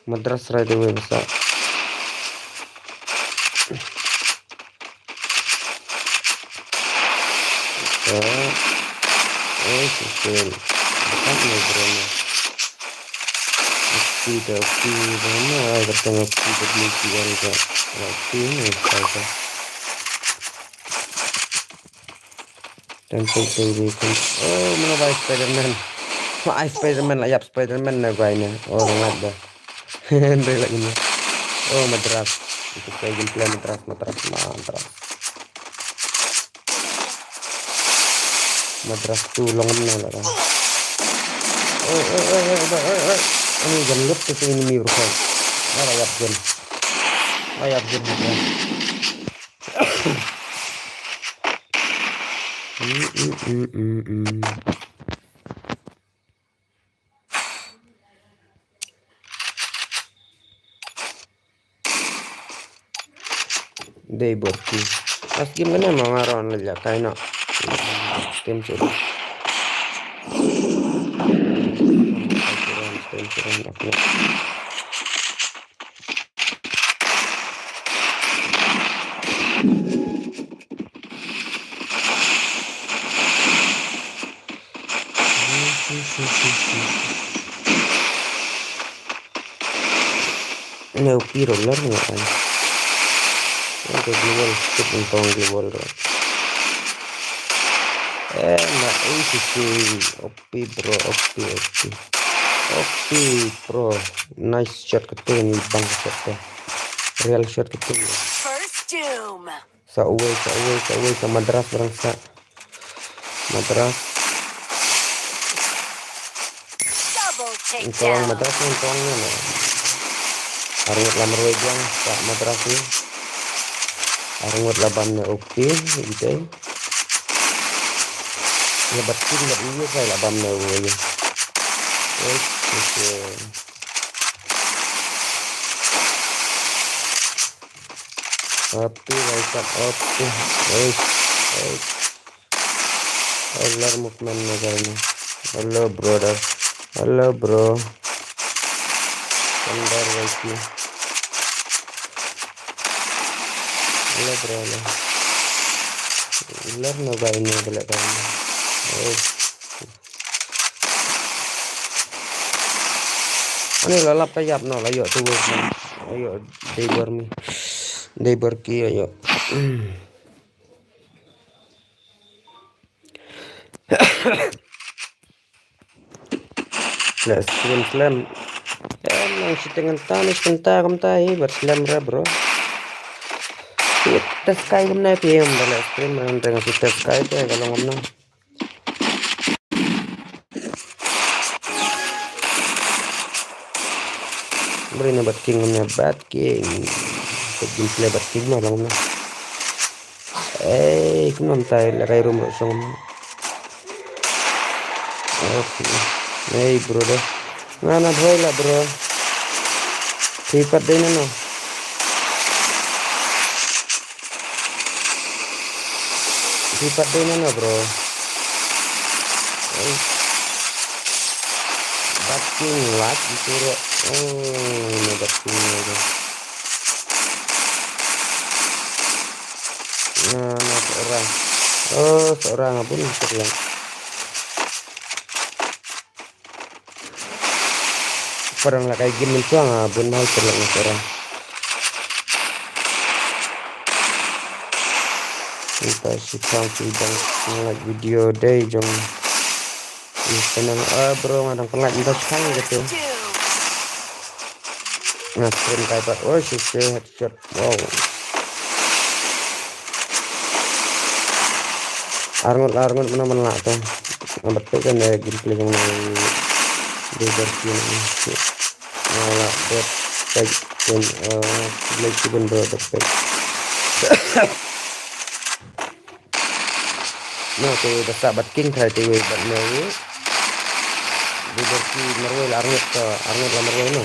Madras right away basa. So, eh, sisi. Bukan ni drone. Oke, dah oke. Mana ai kata oke, W P L ka. Oke, ni, oke, oke. Dan tu, tu, tu, tu. Oh, mana bai Spider-Man. Ma ai Spider-Man, la ïap Spider-Man na bai na. Oh, ngat dah. Ndai lagi ni. Oh, madras. Itu kayak gameplay madras, madras, madras. Madras tu long na la. Eh, eh, eh, eh, eh, eh, eh. Ini jam lut tu ini mi berkau. Ala yap jam. Ala yap jam. Mm, mm, mm, mm, mm. Dei bot ki. As game kane ma nga ron la ja kai no. Game chu. Pen seren dak ne. Ne u piro lar ne ai. Ento global, kit ento global ra. Eh, ma, eh, si, si. O P, bro, O P, O P. O P, bro. Nice shot kata ni bang shot kata. Real shot kata ni. First doom. Sa uwei, sa uwei, sa uwei, sa Madras barang sa. Madras. Double takedown. Engkawang Madras ni, engkawang ni na. Arngut la marwei biang sa Madras ni. Arngut la bam na O P, ite. Ïa bat kin bat ïa sa la bam na O P. Oi, ite. Api, guys, api. Oi, oi. Hello, movement na guys. Hello, brother. Hello, bro. Kandar, guys. Hello, bro. Hello. Hello, no, guys, no, guys. Oi. Ani la lap ka ïap no, la ïoh tu wei. La ïoh dei bor mi. Dei bor ki la ïoh. La stream slem. Em, nang shooting anta, ni shooting anta, kumta hi, bar slem ra, bro. Ita sky kumna pi em, da la stream ran reng shooting sky te, ka long kumna. Bri na Bat King na Bat King. Kut jin play Bat King na lang na. Eh, kumna tai la kai rum ro song. Okay. Hey, bro, da. Nga na bhoi la, bro. Phi pat dei na no. Phi pat dei na no, bro. Hey. Bat King lak di turo. Oh, na Bat King na, bro. Na, na seorang. Oh, seorang abun seorang. Parang la kai game mynta nga bun mai terlek na parang. Mynta shi pang shi dang like video dei jong. Ini tenang, ah, bro, nga dang pynlait mynta shi pang gitu. Nga stream kai pat. Oh, shi shi headshot. Wow. Arngut la arngut mana mana la to. Nambat pe kan da gameplay jong nang di versi ni. Wala bet pek pun, eh, play ki bun do bet pek. No, te da sa Bat King thai te wei bat no wei. Di versi marwei la arngut to, arngut la marwei no.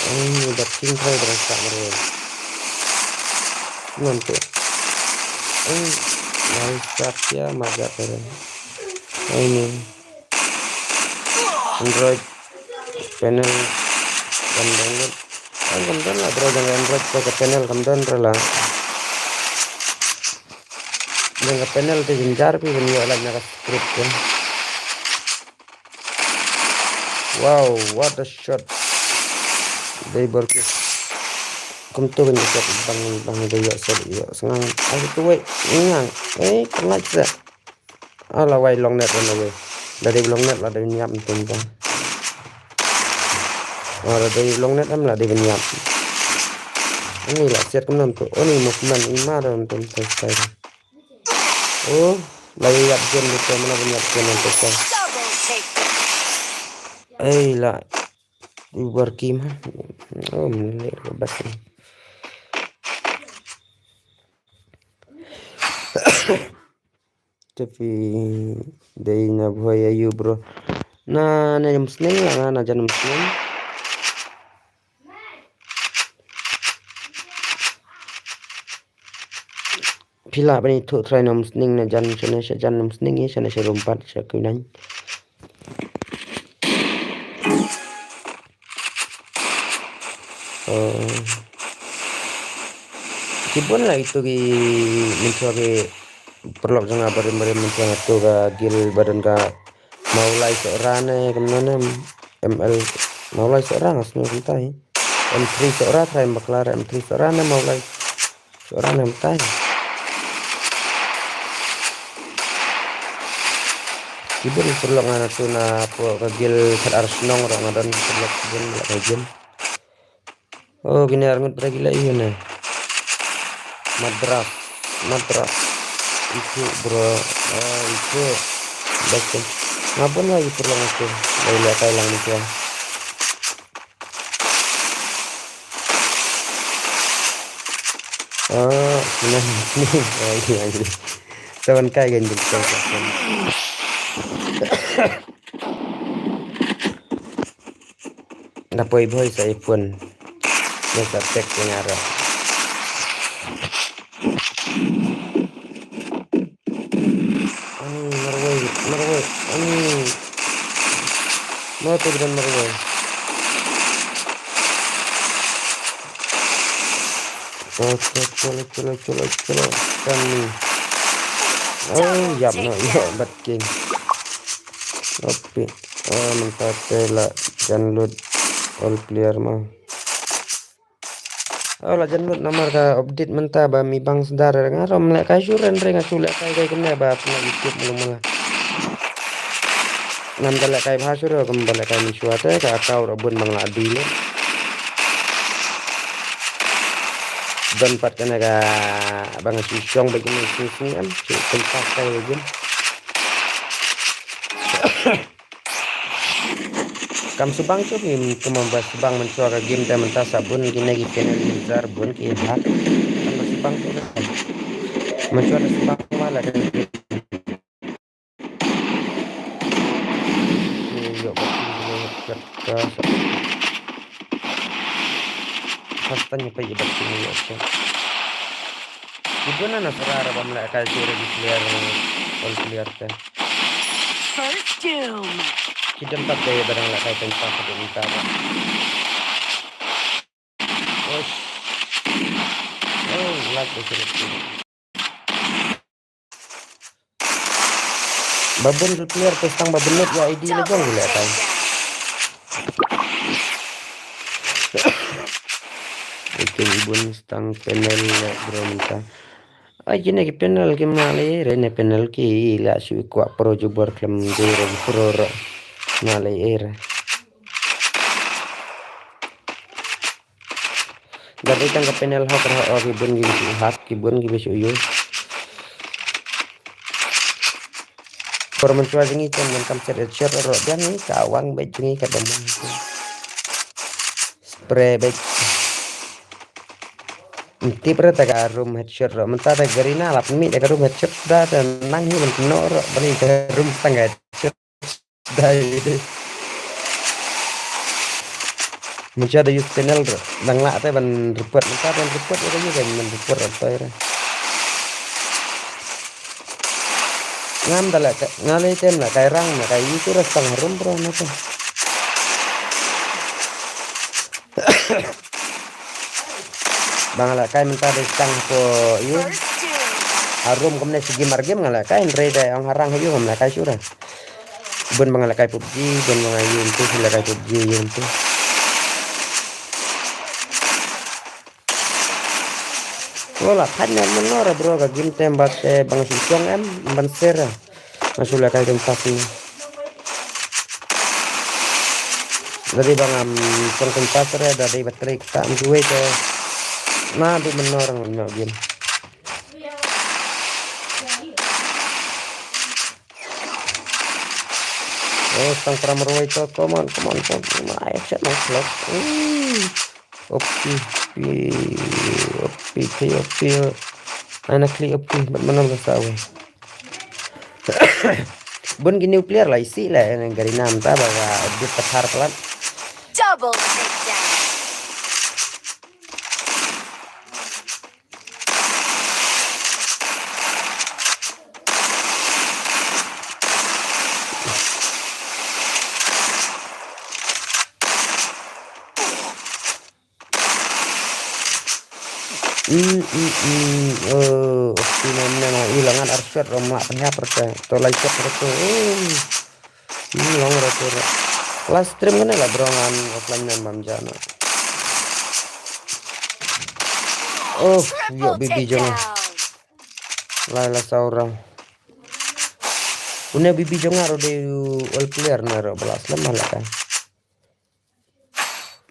Ai, Bat King try barang sa marwei. Nanti. Ai, nai sat ya maga pere. Ai ni. Android panel kan download. Kan kan download bro, jang Android ka panel kan download la. Jang ka panel te jynjar pi ban ïoh la na ka script kan. Wow, what a shot. Dei bor ki. Kumtu kan shot bang bang dei ïoh shot ïoh sngang. Ai tu wei ngang. Eh, kena je. Ala wai long net run away. La dei long net la dei nyap tum ta. Oh, la dei long net am la dei nyap. Ani la siat kumnam tu. Ani movement ima tum ta sai. Oh, la ïap gen de tu mana ïap gen tu ta. Double take. Ei la. Ubar kim ha. Oh, mele bas. Tapi dei na bhoi ayu bro. Na, na jam sning la na, na jam sning. Phi lah ban ïathuh trai na Umsning, na jan shane sha jan Umsning, ïa shane sha Rympat sha Kynaiñ. Eh, ki bun la itu ki mynshuwa ki paralok jong nga barim barim, mynshuwa nga tu ka guild ba don ka Mawlai Sohra ne kumno ne, M L Mawlai Sohra nga sngew kumta hi. M three Sohra trai, em bakla re, M three Sohra ne Mawlai Sohra ne kumta hi. Ki bun paralok nga na tu na pdeng ka guild khat ar shnong ruh nga don paralok ki bun la ka guild. Oh, kine arngut bra ki la ïa ne. Madras, Madras. Itu bro, oh itu. Best. Nga bun la ïa paralok nga tu. Ïa la kai lang ni. Ah, kine ni. Oh, iya, iya. Tawan kai gan jin. Na poi bhoi sa iPhone. Na sa tek ko nyara. Ani marwei, marwei, ani. Mau tu bidan marwei. Chalo, chalo, chalo, chalo, chalo. Kani. Oh, yap no, yap bat king. Opi. Oh, mynta te la jan lut all player ma. Oh, la jan lut namar ka update mynta ba mi bang sdar nga rom leh kai shuren re nga shu leh kai kai kene ba pynlong YouTube mula mula. Nam da leh kai bha shuren kum ba leh kai mynshuwa te ka account ro bun bang la delete. Don pat kene ka bang shu shong ba kene shu sngem shu pyntas kai ba gin. Kam subang tu ngim kumba subang mynshuwa ka game te mynta sa bun kine ki penal user bun ki hack. Kam subang tu mynshuwa da subang ma la ka game. Yo ba kine ka sa. Hasta ni pa ba kine yo. Ibu na na sara ba mla kai sura di player all player te. First doom. Ki dem pat dei ba dang la kai teng pat dei minta ba. Oish. Oh, lag dei sini. Babun player te stang babun net ya I D la jong le tai. Oke, ibun stang panel le bro minta. Ai, kine ki panel ki mala ei re, ne panel ki la shu kwah pro jubor khlem dei re pro ro. Mala ei re. Da dei tang ka panel hok ra o ki bun ki shu hack, ki bun ki shu use. Por mynta jong ngi kan kam set headshot ro biang ngi ka wang beit jong ngi ka dom. Spray beit. Ntip re ta ka room headshot ro. Mynta ta Garena lap mi ta ka room headshot da ta nang hi mynta no ro bali ta room tang ka headshot. Da ide. Mynta da use panel ro. Dang la ta ban report mynta ban report ro use ban report ro ta re. Ngam da la ka, nga le tem la kai rang ma kai yu tu ra stang harum bro na tu. Bang la kai mynta de stang ko yu. Harum kumne sigi mar game nga la kai re de ong harang yu ngam la kai sura. Bun bang la kai PUBG, bun bang yu tu la kai PUBG yu tu. Wala, phan ne man ngora bro ka game tem bat te bang shu shong em ban ser. Nga shu la kai game pass ni. Dadi bang am shong game pass re dadi bat klik ta am duwe te. Na du man ngora ngam game. Oh, stang pram roi to, come on, come on, come on. Ai, chat nang close. Opi, pi, opi, pi, opi. Ana klik opi, bat manam ka sawe. Bun ki nuclear la isi la, ene Garena mynta ba ka update pathar palat. Double takedown. Mm, mm, mm. Oh, okay, na, na, na. Ih, la ngat ar shot rom la pynhap rta. To lai shot rta. Oh. Hmm, long rta. La stream kane la bro ngan offline nan mam jana. Oh, yo B B jong. La la saura. Une B B jong aro de all player na ro bala slem la ka.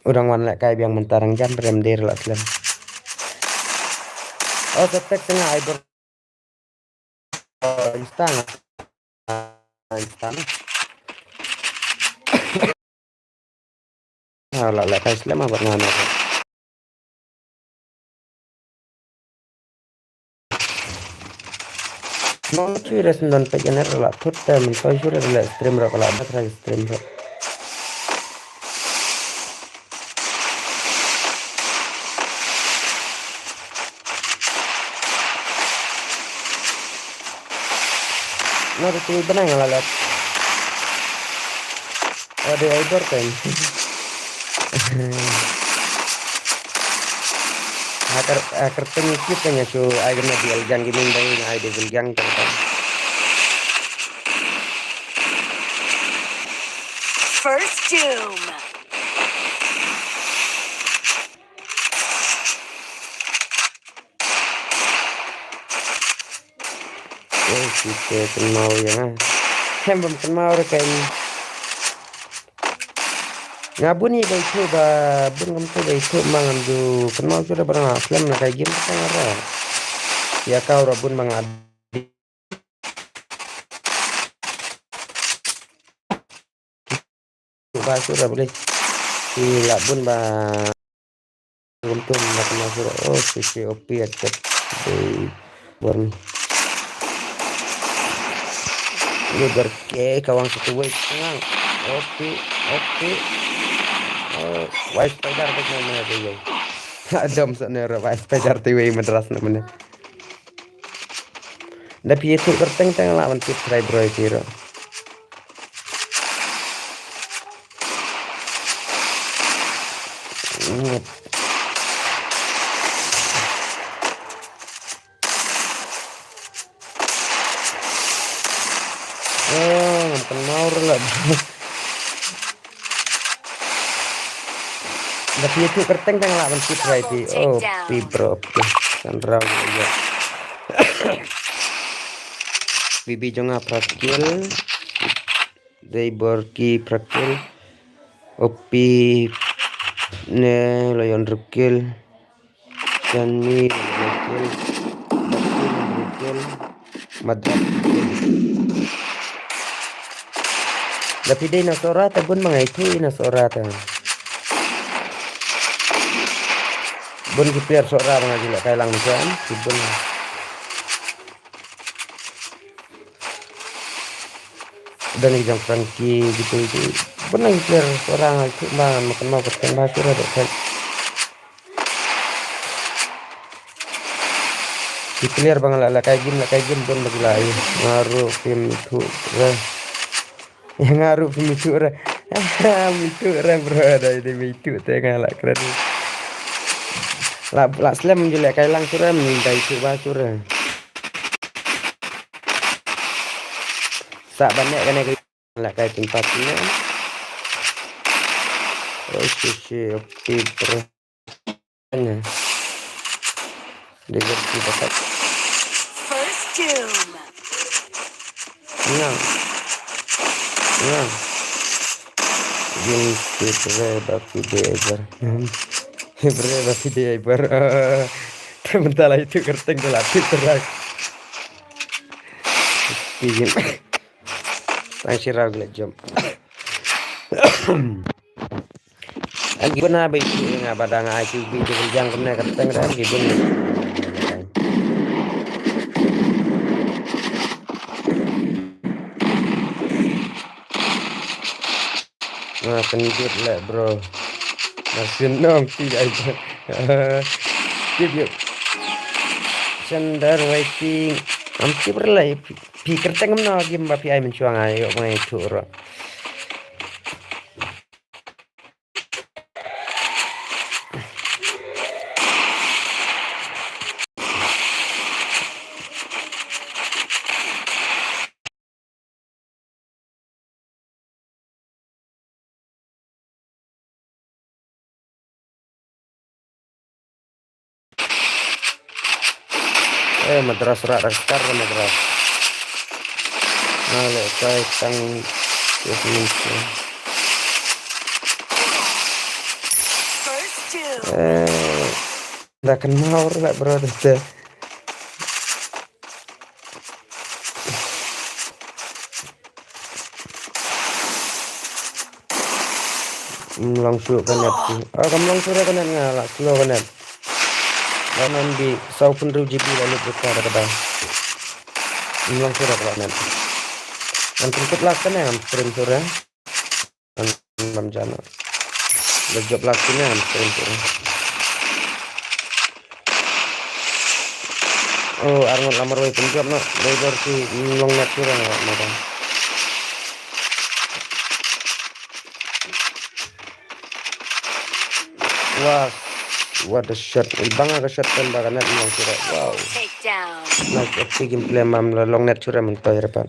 Udang wan lehkai biang mynta rang jam rem dir la slem. Oh, tetek tengah ai ber. Oh, instan. Instan. Ha, la lehkai slem abat ngana. Mo chui res ndon pek ene la thut te men toy chui res le stream ro kala bak rai stream ro. Mo tu benang la la. Ada ai bor kan. Hakar, hakar teng kit teng ya su ai kena di Aljang Gaming dai na ai di Aljang teng teng. First Doom. Oh, kita kynmaw ïa nga. Hem bym kynmaw re kan. Nga bun ïa bai tu ba bun ngam tu bai tu ma ngam ju kynmaw shuh re ba nga slem na kai game ka nga re. Ïa kau re bun ba nga ba shuh re boleh. Ki la bun ba Guntur nak masuk. Oh, sisi O P attack. Di Born. Ini berke kawang satu wei tengang. O P, O P. Oh, wai spider tu mana tu wei. Adam sana ra wai spider tu wei madras na mana. Da phi tu kerteng teng la ban tip try bro tiro. Oh, ngam kynmaw re la. Da phi tu kerteng teng la ban tip rai phi. Oh, phi bro, phi. Kan raw ya. B B jong nga phra kill. Dei Borki phra kill. O P ne Lion ruh kill. Janmi ruh kill. Bakim ruh kill. Madrak ruh kill. Da phi dei na Sora te bun ma nga ithuh ïa na Sora te. Bun ki player Sora ba nga ju lehkai lang mynta ki bun. Don ki jong Frankie gitu gitu. Bun ki player Sora nga ithuh ba nga ma kynmaw kyrteng ba shuh re dei. Ki player ba nga la lehkai game, lehkai game bun ba ki la ïa. Nga ruh phim ithuh re. Ïa nga ruh phim ithuh re. Phim ithuh re bro, dei dei phim ithuh te nga la kren. La la slem ju lehkai lang shuh re, mynta ithuh ba shuh re. Sa ba ne kane ka lehkai pynpat ne. Oh, shi shi, okay bro. Ane. Dia jadi dapat. First Doom. Nga. Nga. Gin script re ba video ever. Hebre ba video ever. Te mentala itu kerteng tu lah tip terang. Pijin. Tang sirau gila jump. Agi bun ha bai tu nga ba dang ai tu bi tu jang kumne ka teng dah agi bun. Nga pendit le bro. Masin nong ti ai. Tip yuk. Sender waiting. Am tip re le. Phi kerteng kumno game ba phi ai mynshuwa nga ïoh ba nga ïathuh ruh. Eh, Madras rat, rat, tar Madras. Male, kai tang. Yes, yes, yes. First two. Eh, da kan mau rat, bro, da. Ym long shuh ka net ki. Ah, kam long shuh ka net nga la slow ka net. Ba man bi saw phew hynriew G B la lut ka da ka da. Ym long shuh ka net. An pun kut lak ka ne am stream shuh. An lam jana. Da jop lak ki ne am stream shuh. Oh, arngut lamar wei pynjop na. Dei dor ki long net shuh na ma da. Wah, what a shot. Bang ka shot kan ba ka net long shuh. Wow. Take down. Nice F P gameplay mam la long net shuh man toy repan.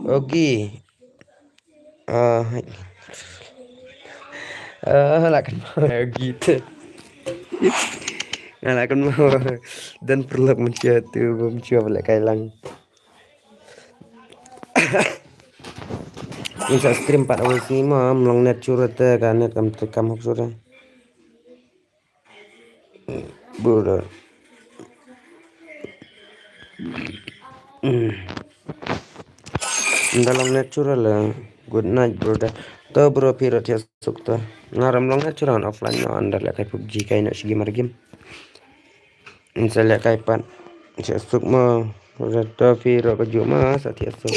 Ogi. Ah, hai. Ah, la kan mau gitu. Nga la kan mau. Dan perlu mencuat tu, mencuat balik kailang. Ini sa stream pat awal sini mah, melong net curut te, ka net kam te kam hok sore. Brother. Hmm. Nda long net shuh la. Good night, brother. To, bro, phi rot ya suk to. Ngaram long net shuh on offline no, anda leh kai PUBG kai no shigi mar game. Insa leh kai pat. Ya suk mo. Brother, to phi rot ka ju ma sa ya suk.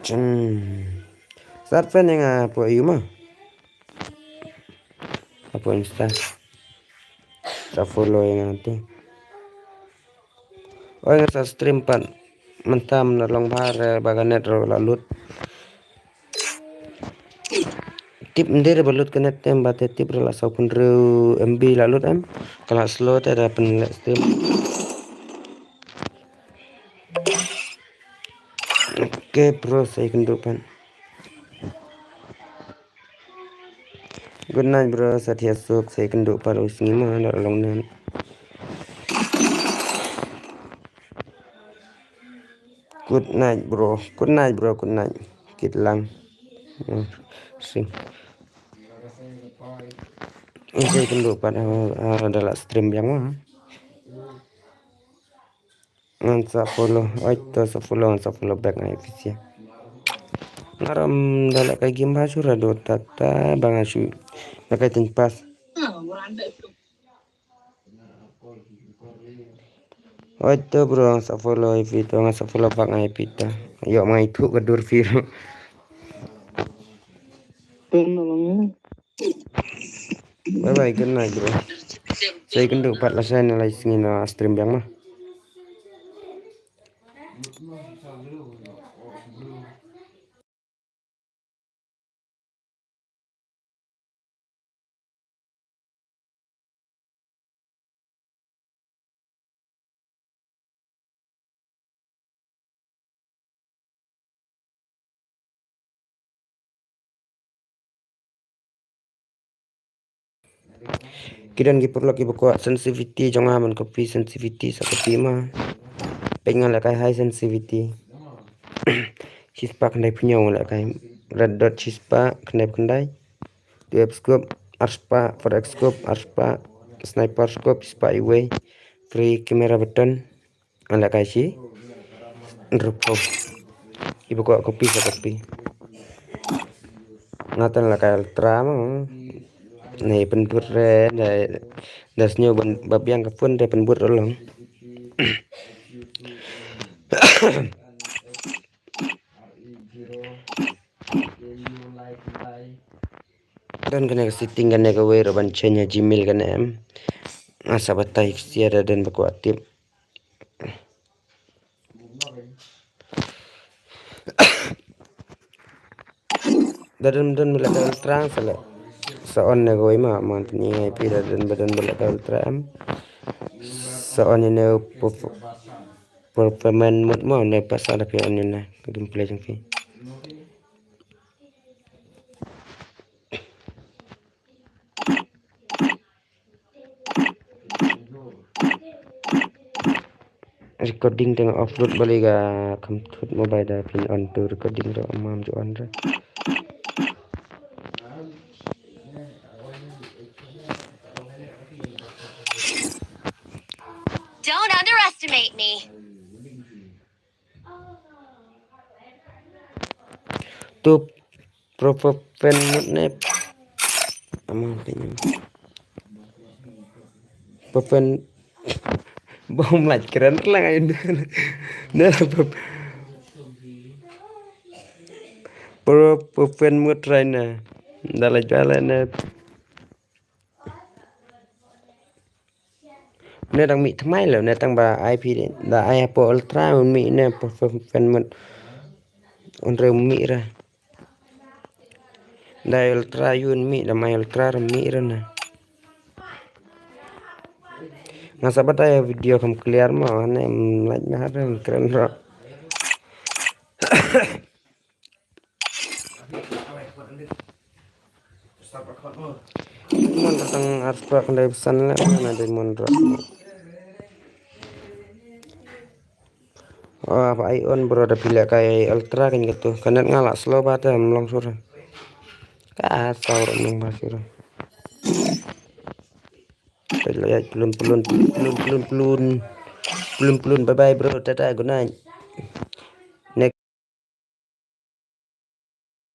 Chen. Sat pen yang apa yuma? Apa Insta? Sa follow yang nanti. Oh, yang sa stream pat. Mentam na long bahar, eh, ba ka net ro la lut. Tip ndir ba lut ka net tem ba te tip ro la saw phew hynriew M B la lut em. Ka la slow te da pynleh stream. Okay, bro, sa ïakynduh pat. Good night, bro, sa thiah suk, sa ïakynduh pat u sngi ma, da long net. Good night, bro. Good night, bro. Good night. Kit lang. Hmm, sing. Sa ïakynduh pat, ah, ah, da la stream biang ma. Ngan sa follow. Oi, to sa follow, ngan sa follow back nga official. Ngaram da la kai game ba sura do tata ba nga shu. Da kai tin pas. Oi, to bro, ngan sa follow ipito, ngan sa follow back nga ipito. Yo, mai tu ka dur fir. Bye bye, good night, bro. Sa ïakynduh pat la sa na lai sngi na stream biang ma. Ki don ki paralok kiba kwah sensitivity jong nga ban copy sensitivity sa copy ma. Peit nga lehkai high sensitivity. Shispah khyndai phew hynñiew nga lehkai. Red dot shispah khyndai phew khyndai. Two F scope arspah, four X scope arspah, sniper scope shispah iwei. Free camera button. Nga lehkai shi hynriewphew. Kiba kwah copy sa copy. Nga tang lehkai ultra ma. Nai pynbud re, da, da sngew ban ba biang ka phone re pynbud re long. Don kane ka setting kane kawei ruh ban change ha Gmail kane em. Nga sa batai ksiar da don ba kwah tip. Da don, don ba lehkai ultra sa leh. Sa on ne kawei ma, man pynïeng ai phi da don ba don ba lehkai ultra em. Sa on ne perf-, performance mode ma, ne pat sa da phi on ne gameplay jong phi. Recording teng off rut bali ga kam thut mobile da pin on to recording ro amam ju on re. Don't underestimate me. Tu proper pen mut ne. Amam pin. Pepen bom lait keren lang ai ne. Ne pep-, pro pepen mut rai ne. Da lait bale ne. Ne dang mi tmai lo ne tang ba I P da ai po ultra mi ne pepen mut. Un re mi ra. Dai ultra yun mi da mai ultra mi ra na. Nga sa batai video kam clear ma ne lait ma har kren ro. Mon tang arprak dai pesan le na dai mon ro. Ah, ba ai on bro da pila kai ultra kan gitu. Kanet ngala slow ba ta mlong sur. Ka saur mlong ba sur. Pelun pelun pelun pelun pelun pelun pelun pelun. Bye bye bro, tata, good night.